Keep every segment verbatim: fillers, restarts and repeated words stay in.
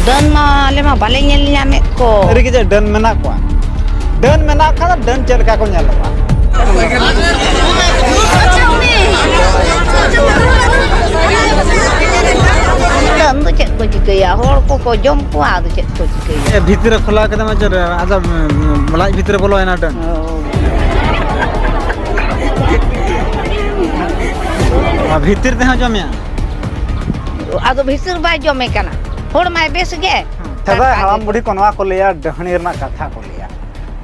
ᱰᱟᱹᱱ ᱢᱟ ᱟᱞᱮ ᱢᱟ ᱵᱟᱞᱮ ᱧᱮᱞ ᱧᱟᱢᱮᱫ ᱠᱚ᱾ ᱥᱟᱹᱨᱤ ᱜᱮ ᱪᱮᱫ ᱰᱟᱹᱱ ᱢᱮᱱᱟᱜ ᱠᱚᱣᱟ? ᱰᱟᱹᱱ ᱢᱮᱱᱟᱜ ᱠᱷᱟᱱ ᱫᱚ ᱰᱟᱹᱱ ᱪᱮᱫ ᱞᱮᱠᱟ ᱠᱚ ᱧᱮᱞᱚᱜᱼᱟ? ᱰᱟᱹᱱ ᱫᱚ ᱪᱮᱫ ᱠᱚ ᱪᱤᱠᱟᱹᱭᱟ? ᱦᱚᱲ ᱠᱚᱠᱚ ᱡᱚᱢ ᱠᱚᱣᱟ, ᱟᱫᱚ ᱪᱮᱫ ᱠᱚ ᱪᱤᱠᱟᱹᱭᱟ? ᱮ, ᱵᱷᱤᱛᱨᱤ ᱨᱮ ᱠᱷᱚᱞᱟᱣ ᱠᱟᱛᱮ ᱢᱟ ᱪᱮᱫ, ᱟᱫᱚ, ᱩᱸ, ᱞᱟᱡ ᱵᱷᱤᱛᱨᱤ ᱨᱮ ᱵᱚᱞᱚᱭᱮᱱᱟ ᱰᱟᱹᱱ᱾ ᱚ᱾ ᱟᱨ ᱵᱷᱤᱛᱤᱨ ᱛᱮᱦᱚᱸ ᱡᱚᱢᱮᱜᱼᱟ? ᱟᱫᱚ ᱵᱷᱤᱛᱤᱨ ᱵᱟᱭ ᱡᱚᱢᱮ ᱠᱟᱱᱟ, ᱦᱚᱲ ᱢᱟᱭ ᱵᱮᱥ ᱜᱮ᱾ ᱥᱮᱫᱟᱭ ᱦᱟᱲᱟᱢ ᱵᱩᱰᱷᱤ ᱠᱚ ᱱᱚᱣᱟ ᱠᱚ ᱞᱟᱹᱭᱟ, ᱰᱟᱹᱦᱱᱤ ᱨᱮᱱᱟᱜ ᱠᱟᱛᱷᱟ ᱠᱚ ᱞᱟᱹᱭᱟ᱾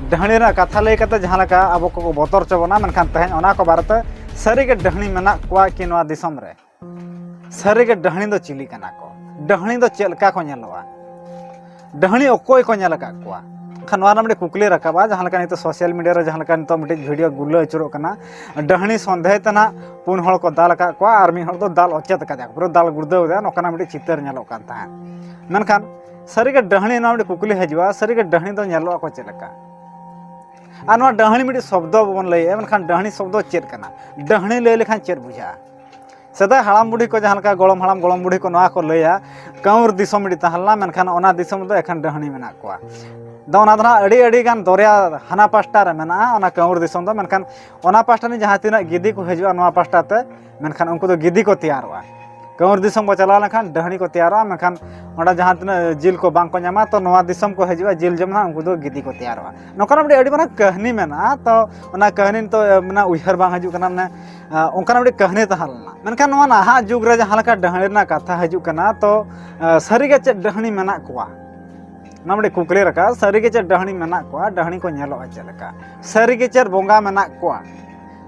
ᱰᱟᱹᱦᱱᱤ ᱨᱮᱱᱟᱜ ᱠᱟᱛᱷᱟ ᱞᱟᱹᱭ ᱠᱟᱛᱮ ᱡᱟᱦᱟᱸ ᱞᱮᱠᱟ ᱟᱵᱚ ᱠᱚᱠᱚ ᱵᱚᱛᱚᱨ ᱦᱚᱪᱚ ᱵᱚᱱᱟ, ᱢᱮᱱᱠᱷᱟᱱ ᱛᱮᱦᱮᱧ ᱚᱱᱟ ᱠᱚ ᱵᱟᱨᱮᱛᱮ ᱥᱟᱹᱨᱤᱜᱮ ᱰᱟᱹᱦᱱᱤ ᱢᱮᱱᱟᱜ ᱠᱚᱣᱟ ᱠᱤ ᱱᱚᱣᱟ ᱫᱤᱥᱚᱢ ᱨᱮ? ᱥᱟᱹᱨᱤᱜᱮ ᱰᱟᱹᱦᱱᱤ ᱫᱚ ᱪᱤᱞᱤ ᱠᱟᱱᱟ ᱠᱚ? ᱰᱟᱹᱦᱱᱤ ᱫᱚ ᱪᱮᱫ ᱞᱮᱠᱟ ᱠᱚ ᱧᱮᱞᱚᱜᱼᱟ? ᱰᱟᱹᱦᱱᱤ ᱚᱠᱚᱭ ᱠᱚ ᱧᱮᱞ ᱟᱠᱟᱫ ᱠᱚᱣᱟ? ᱮᱱᱠᱷᱟᱱ ᱱᱚᱣᱟ ᱨᱮᱱᱟᱜ ᱢᱤᱫᱴᱮᱱ ᱠᱩᱠᱞᱤ ᱨᱟᱠᱟᱵᱼᱟ, ᱡᱟᱦᱟᱸ ᱞᱮᱠᱟ ᱱᱤᱛᱚᱜ social media ᱨᱮ ᱡᱟᱦᱟᱸ ᱞᱮᱠᱟ ᱱᱤᱛᱚᱜ ᱢᱤᱫᱴᱤᱡ video ᱜᱩᱨᱞᱟᱹ ᱟᱹᱪᱩᱨᱚᱜ ᱠᱟᱱᱟ, ᱰᱟᱹᱦᱱᱤ ᱥᱚᱱᱫᱮᱦ ᱛᱮ ᱱᱟᱜ ᱯᱩᱱ ᱦᱚᱲ ᱠᱚ ᱫᱟᱞ ᱟᱠᱟᱫ ᱠᱚᱣᱟ ᱟᱨ ᱢᱤᱫ ᱦᱚᱲ ᱫᱚ ᱫᱟᱞ ᱚᱪᱮᱫ ᱟᱠᱟᱫᱮᱭᱟ, ᱯᱩᱨᱟᱹ ᱫᱟᱞ ᱜᱩᱲᱫᱟᱹᱣ ᱮᱫᱟ, ᱱᱚᱝᱠᱟᱱᱟᱜ ᱢᱤᱫᱴᱤᱡ ᱪᱤᱛᱟᱹᱨ ᱧᱮᱞᱚᱜ ᱠᱟᱱ ᱛᱟᱦᱮᱸᱫ᱾ ᱢᱮᱱᱠᱷᱟᱱ ᱥᱟᱹᱨᱤᱜᱮ ᱰᱟᱹᱦᱱᱤ, ᱱᱚᱣᱟ ᱢᱤᱫᱴᱤᱡ ᱠᱩᱠᱞᱤ ᱦᱤᱡᱩᱜᱼᱟ, ᱥᱟᱹᱨᱤᱜᱮ ᱰᱟᱹᱦᱱᱤ ᱫᱚ ᱧᱮᱞᱚᱜ ᱟᱠᱚ ᱪᱮᱫ ᱞᱮᱠᱟ? ᱟᱨ ᱱᱚᱣᱟ ᱰᱟᱹᱦᱱᱤ ᱢᱤᱫᱴᱤᱡ ᱥᱚᱵᱫᱚ ᱵᱚᱱ ᱞᱟᱹᱭᱮᱫᱼᱟ, ᱢᱮᱱᱠᱷᱟᱱ ᱰᱟᱹᱦᱱᱤ ᱥᱚᱵᱫᱚ ᱪᱮᱫ ᱠᱟᱱᱟ? ᱰᱟᱹᱦᱱᱤ ᱞᱟᱹᱭ ᱞᱮᱠᱷᱟᱱ ᱪᱮᱫ ᱵᱩᱡᱷᱟᱹᱜᱼᱟ? ᱥᱮᱫᱟᱭ ᱦᱟᱲᱟᱢ ᱵᱩᱰᱷᱤ ᱠᱚ, ᱡᱟᱦᱟᱸ ᱞᱮᱠᱟ ᱜᱚᱲᱚᱢ ᱦᱟᱲᱟᱢ ᱜᱚᱲᱚᱢ ᱵᱩᱰᱷᱤ ᱠᱚ ᱱᱚᱣᱟ ᱠᱚ ᱞᱟᱹᱭᱟ, ᱠᱟᱹᱣᱨ ᱫᱤᱥᱚᱢ ᱢᱤᱫᱴᱤᱡ ᱛᱟᱦᱮᱸ ᱞᱮᱱᱟ, ᱢᱮᱱᱠᱷᱟᱱ ᱚᱱᱟ ᱫᱤᱥᱚᱢ ᱨᱮᱫᱚ ᱮᱠᱷᱮᱱ ᱰᱟᱹᱦᱱᱤ ᱢᱮᱱᱟᱜ ᱠᱚᱣᱟ᱾ ᱫᱚ ᱚᱱᱟ ᱫᱚ ᱱᱟᱦᱟᱜ ᱟᱹᱰᱤ, ᱟᱹᱰᱤ ᱜᱟᱱ ᱫᱚᱨᱭᱟ ᱦᱟᱱᱟ ᱯᱟᱥᱴᱟ ᱨᱮ ᱢᱮᱱᱟᱜᱼᱟ, ᱚᱱᱟ ᱠᱟᱹᱣᱨ ᱫᱤᱥᱚᱢ ᱫᱚ᱾ ᱢᱮᱱᱠᱷᱟᱱ ᱚᱱᱟ ᱯᱟᱥᱴᱟ ᱨᱤᱱ ᱡᱟᱦᱟᱸ ᱛᱤᱱᱟᱹᱜ ᱜᱤᱫᱤ ᱠᱚ ᱦᱤᱡᱩᱜᱼᱟ ᱱᱚᱣᱟ ᱯᱟᱥᱴᱟ ᱛᱮ, ᱢᱮᱱᱠᱷᱟᱱ ᱩᱱᱠᱩ ᱫᱚ ᱜᱤᱫᱤ ᱠᱚ ᱛᱮᱭᱟᱨᱚᱜᱼᱟ᱾ ᱠᱟᱹᱣᱨ ᱫᱤᱥᱚᱢ ᱠᱚ ᱪᱟᱞᱟᱣ ᱞᱮᱱᱠᱷᱟᱱ ᱰᱟᱹᱦᱱᱤ ᱠᱚ ᱛᱮᱭᱟᱨᱚᱜᱼᱟ, ᱢᱮᱱᱠᱷᱟᱱ ᱚᱸᱰᱮ ᱡᱟᱦᱟᱸ ᱛᱤᱱᱟᱹᱜ ᱡᱤᱞ ᱠᱚ ᱵᱟᱝ ᱠᱚ ᱧᱟᱢᱟ, ᱛᱚ ᱱᱚᱣᱟ ᱫᱤᱥᱚᱢ ᱠᱚ ᱦᱤᱡᱩᱜᱼᱟ ᱡᱤᱞ ᱡᱚᱢ ᱱᱟᱦᱟᱜ, ᱩᱱᱠᱩ ᱫᱚ ᱜᱤᱫᱤ ᱠᱚ ᱛᱮᱭᱟᱨᱚᱜᱼᱟ᱾ ᱱᱚᱝᱠᱟᱱᱟᱜ ᱢᱤᱫᱴᱤᱡ ᱟᱹᱰᱤ ᱢᱟᱨᱟᱝ ᱠᱟᱹᱦᱱᱤ ᱢᱮᱱᱟᱜᱼᱟ, ᱛᱚ ᱚᱱᱟ ᱠᱟᱹᱦᱱᱤ ᱱᱤᱛᱚᱜ, ᱮ, ᱢᱟᱱᱮ ᱩᱭᱦᱟᱹᱨ ᱵᱟᱝ ᱦᱤᱡᱩᱜ ᱠᱟᱱᱟ, ᱢᱟᱱᱮ, ᱮ, ᱚᱱᱠᱟᱱᱟᱜ ᱢᱤᱫᱴᱤᱡ ᱠᱟᱹᱦᱱᱤ ᱛᱟᱦᱮᱸ ᱞᱮᱱᱟ᱾ ᱢᱮᱱᱠᱷᱟᱱ ᱱᱚᱣᱟ ᱱᱟᱦᱟᱜ ᱡᱩᱜᱽ ᱨᱮ ᱡᱟᱦᱟᱸ ᱞᱮᱠᱟ ᱰᱟᱹᱦᱱᱤ ᱨᱮᱱᱟᱜ ᱠᱟᱛᱷᱟ ᱦᱤᱡᱩᱜ ᱠᱟᱱᱟ, ᱛᱚ, ᱮ, ᱥᱟᱹᱨᱤᱜᱮ ᱪᱮᱫ ᱰᱟᱹᱦᱱᱤ ᱢᱮᱱᱟᱜ ᱠᱚᱣᱟ? ᱚᱱᱟ ᱢᱤᱫᱴᱤᱡ ᱠᱩᱠᱞᱤ ᱨᱟᱠᱟᱵ, ᱥᱟᱹᱨᱤᱜᱮ ᱪᱮᱫ ᱰᱟᱹᱦᱱᱤ ᱢᱮᱱᱟᱜ ᱠᱚᱣᱟ? ᱰᱟᱹᱦᱱᱤ ᱠᱚ ᱧᱮᱞᱚᱜᱼᱟ ᱪᱮᱫ ᱞᱮᱠᱟ? ᱥᱟᱹᱨᱤᱜᱮ ᱪᱮᱫ ᱵᱚᱸᱜᱟ ᱢᱮᱱᱟᱜ ᱠᱚᱣᱟ?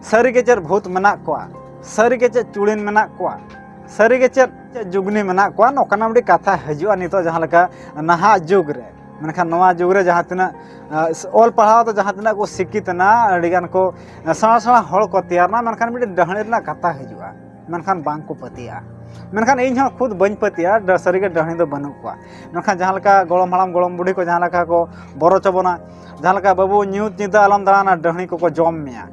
ᱥᱟᱹᱨᱤᱜᱮ ᱪᱮᱫ ᱵᱷᱩᱛ ᱢᱮᱱᱟᱜ ᱠᱚᱣᱟ? ᱥᱟᱹᱨᱤᱜᱮ ᱪᱮᱫ ᱪᱩᱲᱤᱱ ᱢᱮᱱᱟᱜ ᱠᱚᱣᱟ? ᱥᱟᱹᱨᱤᱜᱮ ᱪᱮᱫ, ᱪᱮᱫ ᱡᱩᱜᱽᱱᱤ ᱢᱮᱱᱟᱜ ᱠᱚᱣᱟ? ᱱᱚᱝᱠᱟᱱᱟᱜ ᱢᱤᱫᱴᱤᱡ ᱠᱟᱛᱷᱟ ᱦᱤᱡᱩᱜᱼᱟ ᱱᱤᱛᱚᱜ ᱡᱟᱦᱟᱸ ᱞᱮᱠᱟ ᱱᱟᱦᱟᱜ ᱡᱩᱜᱽ ᱨᱮ᱾ ᱢᱮᱱᱠᱷᱟᱱ ᱱᱚᱣᱟ ᱡᱩᱜᱽ ᱨᱮ ᱡᱟᱦᱟᱸ ᱛᱤᱱᱟᱹᱜ, ᱟ, ᱚᱞ ᱯᱟᱲᱦᱟᱣ ᱛᱮ ᱡᱟᱦᱟᱸ ᱛᱤᱱᱟᱹᱜ ᱠᱚ ᱥᱤᱠᱠᱷᱤᱛ ᱮᱱᱟ, ᱟᱹᱰᱤᱜᱟᱱ ᱠᱚ, ᱟ, ᱥᱮᱬᱟ ᱥᱮᱬᱟ ᱦᱚᱲ ᱠᱚ ᱛᱮᱭᱟᱨ ᱮᱱᱟ, ᱢᱮᱱᱠᱷᱟᱱ ᱢᱤᱫᱴᱤᱡ ᱰᱟᱹᱦᱱᱤ ᱨᱮᱱᱟᱜ ᱠᱟᱛᱷᱟ ᱦᱤᱡᱩᱜᱼᱟ, ᱢᱮᱱᱠᱷᱟᱱ ᱵᱟᱝ ᱠᱚ ᱯᱟᱹᱛᱭᱟᱹᱜᱼᱟ᱾ ᱢᱮᱱᱠᱷᱟᱱ ᱤᱧ ᱦᱚᱸ ᱠᱷᱩᱫ ᱵᱟᱹᱧ ᱯᱟᱹᱛᱭᱟᱹᱜᱼᱟ, ᱰᱟ-, ᱥᱟᱹᱨᱤᱜᱮ ᱰᱟᱹᱦᱱᱤ ᱫᱚ ᱵᱟᱹᱱᱩᱜ ᱠᱚᱣᱟ᱾ ᱢᱮᱱᱠᱷᱟᱱ ᱡᱟᱦᱟᱸ ᱞᱮᱠᱟ ᱜᱚᱲᱚᱢ ᱦᱟᱲᱟᱢ ᱜᱚᱲᱚᱢ ᱵᱩᱰᱷᱤ ᱠᱚ ᱡᱟᱦᱟᱸ ᱞᱮᱠᱟ ᱠᱚ ᱵᱚᱨᱚ ᱦᱚᱪᱚ ᱵᱚᱱᱟ, ᱡᱟᱦᱟᱸ ᱞᱮᱠᱟ, "ᱵᱟᱹᱵᱩ, ᱧᱩᱛ ᱧᱤᱫᱟᱹ ᱟᱞᱚᱢ ᱫᱟᱬᱟᱱᱟ, ᱰᱟᱹᱦᱱᱤ ᱠᱚᱠᱚ ᱡᱚᱢ ᱢᱮᱭᱟ,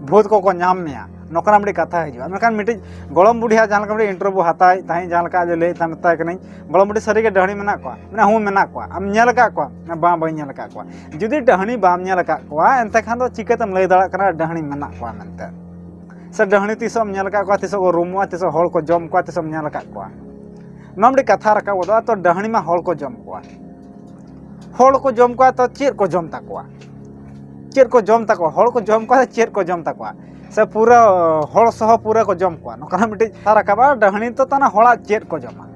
ᱵᱷᱩᱛ ᱠᱚᱠᱚ ᱧᱟᱢ ᱢᱮᱭᱟ, ᱱᱚᱝᱠᱟᱱᱟᱜ ᱢᱤᱫᱴᱤᱡ ᱠᱟᱛᱷᱟ ᱦᱤᱡᱩᱜᱼᱟ᱾ ᱢᱮᱱᱠᱷᱟᱱ ᱢᱤᱫᱴᱤᱡ ᱜᱚᱲᱚᱢ ᱵᱩᱰᱷᱤᱭᱟᱜ ᱡᱟᱦᱟᱸ ᱞᱮᱠᱟ ᱢᱤᱫᱴᱤᱡ ᱤᱱᱴᱟᱨᱵᱷᱤᱭᱩ ᱦᱟᱛᱟᱣᱮᱫ ᱛᱟᱦᱮᱸᱫ, ᱡᱟᱦᱟᱸ ᱞᱮᱠᱟ ᱟᱡ ᱞᱟᱹᱭᱮᱫ ᱛᱟᱦᱮᱸᱫ, ᱢᱮᱛᱟᱭ ᱠᱟᱹᱱᱟᱹᱧ, "ᱜᱚᱲᱚᱢ ᱵᱩᱰᱷᱤ, ᱥᱟᱹᱨᱤᱜᱮ ᱰᱟᱹᱦᱲᱤ ᱢᱮᱱᱟᱜ ᱠᱚᱣᱟ?" ᱢᱮᱱᱟ, "ᱦᱩᱸ, ᱢᱮᱱᱟᱜ ᱠᱚᱣᱟ᱾ ᱟᱢ ᱧᱮᱞ ᱟᱠᱟᱫ ᱠᱚᱣᱟ?" ᱢᱮᱱᱟ, "ᱵᱟᱝ, ᱵᱟᱹᱧ ᱧᱮᱞ ᱟᱠᱟᱫ ᱠᱚᱣᱟ᱾" ᱡᱩᱫᱤ ᱰᱟᱹᱦᱲᱤ ᱵᱟᱢ ᱧᱮᱞ ᱟᱠᱟᱫ ᱠᱚᱣᱟ, ᱮᱱᱛᱮ ᱠᱷᱟᱱ ᱫᱚ ᱪᱤᱠᱟᱹᱛᱮᱢ ᱞᱟᱹᱭ ᱫᱟᱲᱮᱭᱟᱜ ᱠᱟᱱᱟ ᱰᱟᱹᱦᱲᱤ ᱢᱮᱱᱟᱜ ᱠᱚᱣᱟ ᱢᱮᱱᱛᱮ? ᱥᱮ ᱰᱟᱹᱦᱲᱤ ᱛᱤᱥᱚᱜ ᱮᱢ ᱧᱮᱞ ᱟᱠᱟᱫ ᱠᱚᱣᱟ, ᱛᱤᱥᱚᱜ ᱠᱚ ᱨᱩᱢᱩᱜᱼᱟ, ᱛᱤᱥᱚᱜ ᱦᱚᱲ ᱠᱚ ᱡᱚᱢ ᱠᱚᱣᱟ, ᱛᱤᱥᱚᱜ ᱮᱢ ᱧᱮᱞ ᱟᱠᱟᱫ ᱠᱚᱣᱟ? ᱱᱚᱣᱟ ᱢᱤᱫᱴᱤᱡ ᱠᱟᱛᱷᱟ ᱨᱟᱠᱟᱵ ᱜᱚᱫᱚᱜᱼᱟ, ᱛᱚ ᱰᱟᱹᱦᱲᱤ ᱢᱟ ᱦᱚᱲ ᱠᱚ ᱡᱚᱢ ᱠᱚᱣᱟ᱾ ᱦᱚᱲ ᱠᱚ ᱡᱚᱢ ᱠᱚᱣᱟ, ᱛᱚ ᱪᱮᱫ ᱠᱚ ᱡᱚᱢ ᱛᱟᱠᱚᱣᱟ? ᱪᱮᱫ ᱠᱚ ᱡᱚᱢ ᱛᱟᱠᱚᱣᱟ? ᱦᱚᱲ ᱠᱚ ᱡᱚᱢ ᱠᱚᱣᱟ, ᱪᱮᱫ ᱠᱚ ᱡᱚᱢ ᱛᱟᱠᱚᱣᱟ? ᱥᱮ ᱯᱩᱨᱟᱹ ᱦᱚᱲ ᱥᱚᱦᱚ ᱯᱩᱨᱟᱹ ᱠᱚ ᱡᱚᱢ ᱠᱚᱣᱟ? ᱱᱚᱝᱠᱟᱱᱟᱜ ᱢᱤᱫᱴᱤᱡ ᱠᱟᱛᱷᱟ ᱨᱟᱠᱟᱵᱟ, ᱰᱟᱹᱦᱲᱤ ᱛᱚ ᱛᱟᱦᱮᱱᱟ ᱦᱚᱲᱟᱜ ᱪᱮᱫ ᱠᱚ ᱡᱚᱢᱟ?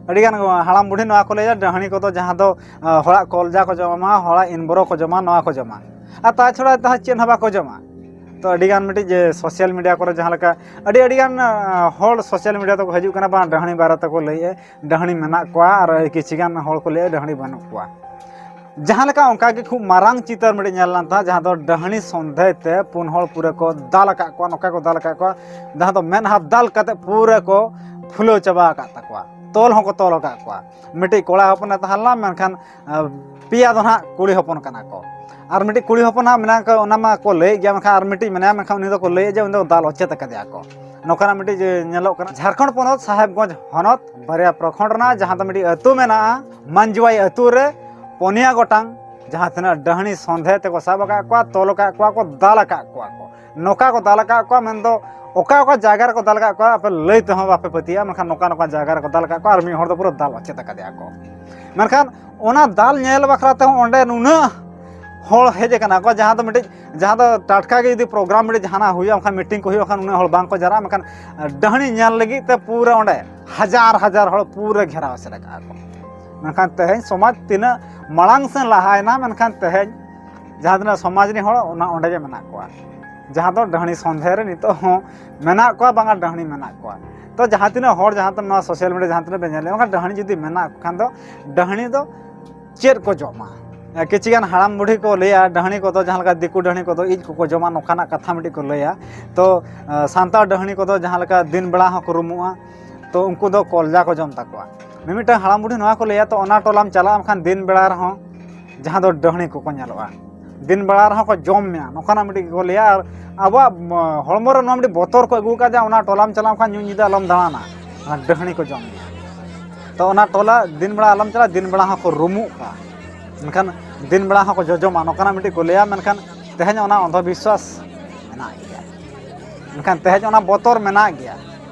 ᱟᱹᱰᱤᱜᱟᱱ ᱦᱟᱲᱟᱢ ᱵᱩᱰᱷᱤ ᱱᱚᱣᱟ ᱠᱚ ᱞᱟᱹᱭᱟ, ᱰᱟᱹᱦᱲᱤ ᱠᱚᱫᱚ ᱡᱟᱦᱟᱸ ᱫᱚ, ᱟᱸ, ᱦᱚᱲᱟᱜ ᱠᱚᱞᱡᱟ ᱠᱚ ᱡᱚᱢᱟ, ᱦᱚᱲᱟᱜ ᱤᱱᱵᱚᱨᱚ ᱠᱚ ᱡᱚᱢᱟ, ᱱᱚᱣᱟ ᱠᱚ ᱡᱚᱢᱟ᱾ ᱟᱨ ᱛᱟᱪᱷᱟᱲᱟ ᱛᱟᱦᱮᱸ ᱪᱮᱫ ᱦᱚᱸ ᱵᱟᱠᱚ ᱡᱚᱢᱟ᱾ ᱛᱚ ᱟᱹᱰᱤᱜᱟᱱ ᱢᱤᱫᱴᱤᱡ ᱡᱮ ᱥᱳᱥᱟᱞ ᱢᱤᱰᱤᱭᱟ ᱠᱚᱨᱮ ᱡᱟᱦᱟᱸ ᱞᱮᱠᱟ ᱟᱹᱰᱤ, ᱟᱹᱰᱤᱜᱟᱱ, ᱟᱸ, ᱦᱚᱲ ᱥᱳᱥᱟᱞ ᱢᱤᱰᱤᱭᱟ ᱛᱮᱠᱚ ᱦᱤᱡᱩᱜ ᱠᱟᱱᱟ, ᱵᱟᱝ ᱰᱟᱹᱦᱲᱤ ᱵᱟᱨᱮ ᱛᱮᱠᱚ ᱞᱟᱹᱭᱮᱫᱼᱟ, ᱰᱟᱹᱦᱲᱤ ᱢᱮᱱᱟᱜ ᱠᱚᱣᱟ, ᱟᱨ ᱠᱤᱪᱷᱤ ᱜᱟᱱ ᱦᱚᱲ ᱠᱚ ᱞᱟᱹᱭᱮᱫᱼᱟ ᱰᱟᱹᱦᱲᱤ ᱵᱟᱹᱱᱩᱜ ᱠᱚᱣᱟ᱾ ᱡᱟᱦᱟᱸ ᱞᱮᱠᱟ ᱚᱱᱠᱟ ᱜᱮ ᱠᱷᱩᱵ ᱢᱟᱨᱟᱝ ᱪᱤᱛᱟᱹᱨ ᱢᱤᱫᱴᱤᱡ ᱧᱮᱞ ᱞᱮᱱ ᱛᱟᱦᱮᱸᱫ, ᱡᱟᱦᱟᱸ ᱫᱚ ᱰᱟᱹᱦᱲᱤ ᱥᱚᱱᱫᱷᱮ ᱛᱮ ᱯᱩᱱ ᱦᱚᱲ ᱯᱩᱨᱟᱹ ᱠᱚ ᱫᱟᱞ ᱟᱠᱟᱫ ᱠᱚᱣᱟ, ᱱᱚᱝᱠᱟ ᱠᱚ ᱫᱟᱞ ᱟᱠᱟᱫ ᱠᱚᱣᱟ, ᱡᱟᱦᱟᱸ ᱫᱚ ᱢᱮᱫᱦᱟ ᱫᱟᱞ ᱠᱟᱛᱮ ᱯᱩᱨᱟᱹ ᱠᱚ ᱯᱷᱩᱞᱟᱹᱣ ᱪᱟᱵᱟ ᱟᱠᱟᱫ ᱛᱟᱠᱚᱣᱟ, ᱛᱚᱞ ᱦᱚᱸᱠᱚ ᱛᱚᱞ ᱟᱠᱟᱫ ᱠᱚᱣᱟ᱾ ᱢᱤᱫᱴᱤᱡ ᱠᱚᱲᱟ ᱦᱚᱯᱚᱱᱮ ᱛᱟᱦᱮᱸ ᱞᱮᱱᱟ, ᱢᱮᱱᱠᱷᱟᱱ, ᱟᱸ, ᱯᱮᱭᱟ ᱫᱚ ᱱᱟᱦᱟᱜ ᱠᱩᱲᱤ ᱦᱚᱯᱚᱱ ᱠᱟᱱᱟ ᱠᱚ᱾ ᱟᱨ ᱢᱤᱫᱴᱤᱡ ᱠᱩᱲᱤ ᱦᱚᱯᱚᱱ ᱦᱟᱸᱜ ᱢᱮᱱᱟᱜ ᱠᱚ, ᱚᱱᱟ ᱢᱟ ᱠᱚ ᱞᱟᱹᱭᱮᱫ ᱜᱮᱭᱟ, ᱢᱮᱱᱠᱷᱟᱱ ᱟᱨ ᱢᱤᱫᱴᱤᱡ ᱢᱮᱱᱟᱭᱟ, ᱢᱮᱱᱠᱷᱟᱱ ᱩᱱᱤ ᱫᱚᱠᱚ ᱞᱟᱹᱭᱮᱫ ᱡᱮ ᱩᱱᱤ ᱫᱚ ᱫᱟᱞ ᱚᱪᱮᱛ ᱟᱠᱟᱫᱮᱭᱟ ᱠᱚ᱾ ᱱᱚᱝᱠᱟᱱᱟᱜ ᱢᱤᱫᱴᱤᱡ ᱡᱮ ᱧᱮᱞᱚᱜ ᱠᱟᱱᱟ᱾ ᱡᱷᱟᱲᱠᱷᱚᱸᱰ ᱯᱚᱱᱚᱛ ᱥᱟᱦᱮᱵᱽᱜᱚᱸᱡᱽ ᱦᱚᱱᱚᱛ ᱵᱟᱨᱭᱟ ᱯᱨᱚᱠᱷᱚᱸᱰ ᱨᱮᱱᱟᱜ ᱡᱟᱦᱟᱸ ᱫᱚ ᱢᱤᱫᱴᱤᱡ ᱟᱹᱛᱩ ᱢᱮᱱᱟᱜᱼᱟ, ᱢᱟᱱᱡᱩᱣᱟᱭ ᱟᱹᱛᱩ ᱨᱮ ᱯᱩᱱᱭᱟ ᱜᱚᱴᱟᱝ ᱡᱟᱦᱟᱸ ᱛᱤᱱᱟᱹᱜ ᱰᱟᱹᱦᱲᱤ ᱥᱚᱱᱫᱷᱮ ᱛᱮᱠᱚ ᱥᱟᱵ ᱟᱠᱟᱫ ᱠᱚᱣᱟ, ᱛᱚᱞ ᱟᱠᱟᱫ ᱠᱚᱣᱟ ᱠᱚ, ᱫᱟᱞ ᱟᱠᱟᱫ ᱠᱚᱣᱟ ᱠᱚ᱾ ᱱᱚᱝᱠᱟ ᱠᱚ ᱫᱟᱞ ᱟᱠᱟᱫ ᱠᱚᱣᱟ, ᱢᱮᱱᱫᱚ ᱚᱠᱟ ᱚᱠᱟ ᱡᱟᱭᱜᱟ ᱨᱮᱠᱚ ᱫᱟᱞ ᱟᱠᱟᱫ ᱠᱚᱣᱟ, ᱟᱯᱮ ᱞᱟᱹᱭ ᱛᱮᱦᱚᱸ ᱵᱟᱯᱮ ᱯᱟᱹᱛᱭᱟᱹᱜᱼᱟ᱾ ᱢᱮᱱᱠᱷᱟᱱ ᱱᱚᱝᱠᱟ ᱱᱚᱝᱠᱟ ᱡᱟᱭᱜᱟ ᱨᱮᱠᱚ ᱫᱟᱞ ᱟᱠᱟᱫ ᱠᱚᱣᱟ, ᱟᱨ ᱢᱤᱫ ᱦᱚᱲ ᱫᱚ ᱯᱩᱨᱟᱹ ᱫᱟᱞ ᱚᱪᱮᱛ ᱟᱠᱟᱫᱮᱭᱟ ᱠᱚ᱾ ᱢᱮᱱᱠᱷᱟᱱ ᱚᱱᱟ ᱫᱟᱞ ᱧᱮᱞ ᱵᱟᱠᱷᱨᱟ ᱛᱮᱦᱚᱸ ᱚᱸᱰᱮ ᱱᱩᱱᱟᱹᱜ ᱦᱚᱲ ᱦᱮᱡ ᱟᱠᱟᱱᱟ ᱠᱚ, ᱡᱟᱦᱟᱸ ᱫᱚ ᱢᱤᱫᱴᱤᱡ, ᱡᱟᱦᱟᱸ ᱫᱚ ᱴᱟᱴᱠᱟ ᱜᱮ ᱡᱩᱫᱤ ᱯᱨᱳᱜᱨᱟᱢ ᱢᱤᱫᱴᱤᱡ ᱡᱟᱦᱟᱱᱟᱜ ᱦᱩᱭᱩᱜᱼᱟ, ᱵᱟᱝᱠᱷᱟᱱ ᱢᱤᱴᱤᱝ ᱠᱚ ᱦᱩᱭᱩᱜᱼᱟ, ᱠᱷᱟᱱ ᱩᱱᱟᱹᱜ ᱦᱚᱲ ᱵᱟᱝ ᱠᱚ ᱡᱟᱣᱨᱟᱜᱼᱟ᱾ ᱢᱮᱱᱠᱷᱟᱱ ᱰᱟᱹᱦᱲᱤ ᱧᱮᱞ ᱞᱟᱹᱜᱤᱫ ᱛᱮ ᱯᱩᱨᱟᱹ ᱚᱸᱰᱮ ᱦᱟᱡᱟᱨ ᱦᱟᱡᱟᱨ ᱦᱚᱲ ᱯᱩᱨᱟᱹ ᱜᱷᱮᱨᱟᱣ ᱮᱥᱮᱫ ᱟᱠᱟᱫᱼᱟ ᱠᱚ᱾ ᱢᱮᱱᱠᱷᱟᱱ ᱛᱮᱦᱮᱧ ᱥᱚᱢᱟᱡᱽ ᱛᱤᱱᱟᱹᱜ ᱢᱟᱲᱟᱝ ᱥᱮᱱ ᱞᱟᱦᱟᱭᱮᱱᱟ, ᱢᱮᱱᱠᱷᱟᱱ ᱛᱮᱦᱮᱧ ᱡᱟᱦᱟᱸ ᱛᱤᱱᱟᱹᱜ ᱥᱚᱢᱟᱡᱽ ᱨᱤᱱ ᱦᱚᱲ, ᱚᱱᱟ ᱚᱸᱰᱮ ᱜᱮ ᱢᱮᱱᱟᱜ ᱠᱚᱣᱟ᱾ ᱡᱟᱦᱟᱸ ᱫᱚ ᱰᱟᱹᱦᱲᱤ ᱥᱚᱱᱫᱷᱮ ᱨᱮ ᱱᱤᱛᱚᱜ ᱦᱚᱸ ᱢᱮᱱᱟᱜ ᱠᱚᱣᱟ, ᱵᱟᱝᱟ ᱰᱟᱹᱦᱲᱤ ᱢᱮᱱᱟᱜ ᱠᱚᱣᱟ᱾ ᱛᱚ ᱡᱟᱦᱟᱸ ᱛᱤᱱᱟᱹᱜ ᱦᱚᱲ, ᱡᱟᱦᱟᱸ ᱛᱤᱱᱟᱹᱜ ᱱᱚᱣᱟ ᱥᱳᱥᱟᱞ ᱢᱤᱰᱤᱭᱟ ᱡᱟᱦᱟᱸ ᱛᱤᱱᱟᱹᱜ ᱵᱮᱱ ᱧᱮᱞᱮᱫ, ᱢᱮᱱᱠᱷᱟᱱ ᱰᱟᱹᱦᱲᱤ ᱡᱩᱫᱤ ᱢᱮᱱᱟᱜ ᱠᱚ ᱠᱷᱟᱱ ᱫᱚ, ᱰᱟᱹᱦᱲᱤ ᱫᱚ ᱪᱮᱫ ᱠᱚ ᱡᱚᱢᱟ? ᱮ, ᱠᱤᱪᱷᱤ ᱜᱟᱱ ᱦᱟᱲᱟᱢ ᱵᱩᱰᱷᱤ ᱠᱚ ᱞᱟᱹᱭᱟ, ᱰᱟᱹᱦᱲᱤ ᱠᱚᱫᱚ ᱡᱟᱦᱟᱸ ᱞᱮᱠᱟ ᱫᱤᱠᱩ ᱰᱟᱹᱦᱲᱤ ᱠᱚᱫᱚ ᱤᱡ ᱠᱚᱠᱚ ᱡᱚᱢᱟ, ᱱᱚᱝᱠᱟᱱᱟᱜ ᱠᱟᱛᱷᱟ ᱢᱤᱫᱴᱤᱡ ᱠᱚ ᱞᱟᱹᱭᱟ᱾ ᱛᱚ, ᱮ, ᱥᱟᱱᱛᱟᱲ ᱰᱟᱹᱦᱲᱤ ᱠᱚᱫᱚ ᱡᱟᱦᱟᱸ ᱞᱮᱠᱟ ᱫᱤᱱ ᱵᱮᱲᱟ ᱦᱚᱸᱠᱚ ᱨᱩᱢᱩᱜᱼᱟ, ᱛᱚ ᱩᱱᱠᱩ ᱫᱚ ᱠᱚᱞᱡᱟ ᱠᱚ ᱡᱚᱢ ᱛᱟᱠᱚᱣᱟ᱾ ᱢᱤᱢᱤᱫᱴᱟᱝ ᱦᱟᱲᱟᱢ ᱵᱩᱰᱷᱤ ᱱᱚᱣᱟ ᱠᱚ ᱞᱟᱹᱭᱟ, ᱛᱚ ᱚᱱᱟ ᱴᱚᱞᱟᱢ ᱪᱟᱞᱟᱜᱼᱟ, ᱢᱮᱱᱠᱷᱟᱱ ᱫᱤᱱ ᱵᱮᱲᱟ ᱨᱮᱦᱚᱸ ᱡᱟᱦᱟᱸ ᱫᱚ ᱰᱟᱹᱦᱲᱤ ᱠᱚᱠᱚ ᱧᱮᱞᱚᱜᱼᱟ᱾ ᱫᱤᱱ ᱵᱮᱲᱟ ᱨᱮᱦᱚᱸ ᱠᱚ ᱡᱚᱢ ᱢᱮᱭᱟ, ᱱᱚᱝᱠᱟᱱᱟᱜ ᱢᱤᱫᱴᱤᱡ ᱠᱚ ᱞᱟᱹᱭᱟ᱾ ᱟᱨ ᱟᱵᱚᱣᱟᱜ ᱦᱚᱲᱢᱚ ᱨᱮ ᱱᱚᱣᱟ ᱢᱤᱫᱴᱤᱡ ᱵᱚᱛᱚᱨ ᱠᱚ ᱟᱹᱜᱩ ᱟᱠᱟᱫᱟ, ᱚᱱᱟ ᱴᱚᱞᱟᱢ ᱪᱟᱞᱟᱣ ᱠᱷᱟᱱ ᱧᱩ ᱧᱤᱫᱟᱹ ᱟᱞᱚᱢ ᱫᱟᱬᱟᱱᱟ, ᱚᱱᱟ ᱰᱟᱹᱦᱲᱤ ᱠᱚ ᱡᱚᱢ ᱢᱮᱭᱟ᱾ ᱛᱚ ᱚᱱᱟ ᱴᱚᱞᱟ ᱫᱤᱱ ᱵᱮᱲᱟ ᱟᱞᱚᱢ ᱪᱟᱞᱟᱜᱼᱟ, ᱫᱤᱱ ᱵᱮᱲᱟ ᱦᱚᱸᱠᱚ ᱨᱩᱢᱩᱜᱼᱟ, ᱢᱮᱱᱠᱷᱟᱱ ᱫᱤᱱ ᱵᱮᱲᱟ ᱦᱚᱸᱠᱚ ᱡᱚᱡᱚᱢᱟ, ᱱᱚᱝᱠᱟᱱᱟᱜ ᱢᱤᱫᱴᱤᱡ ᱠᱚ ᱞᱟᱹᱭᱟ᱾ ᱢᱮᱱᱠᱷᱟᱱ ᱛᱮᱦᱮᱧ ᱚᱱᱟ ᱚᱱᱫᱷᱚᱵᱤᱥᱣᱟᱥ ᱢᱮᱱᱟᱜ ᱜᱮᱭᱟ, ᱢᱮᱱᱠᱷᱟᱱ ᱛᱮᱦᱮᱧ ᱚᱱᱟ ᱵᱚᱛᱚᱨ ᱢᱮᱱᱟᱜ ᱜᱮᱭᱟ,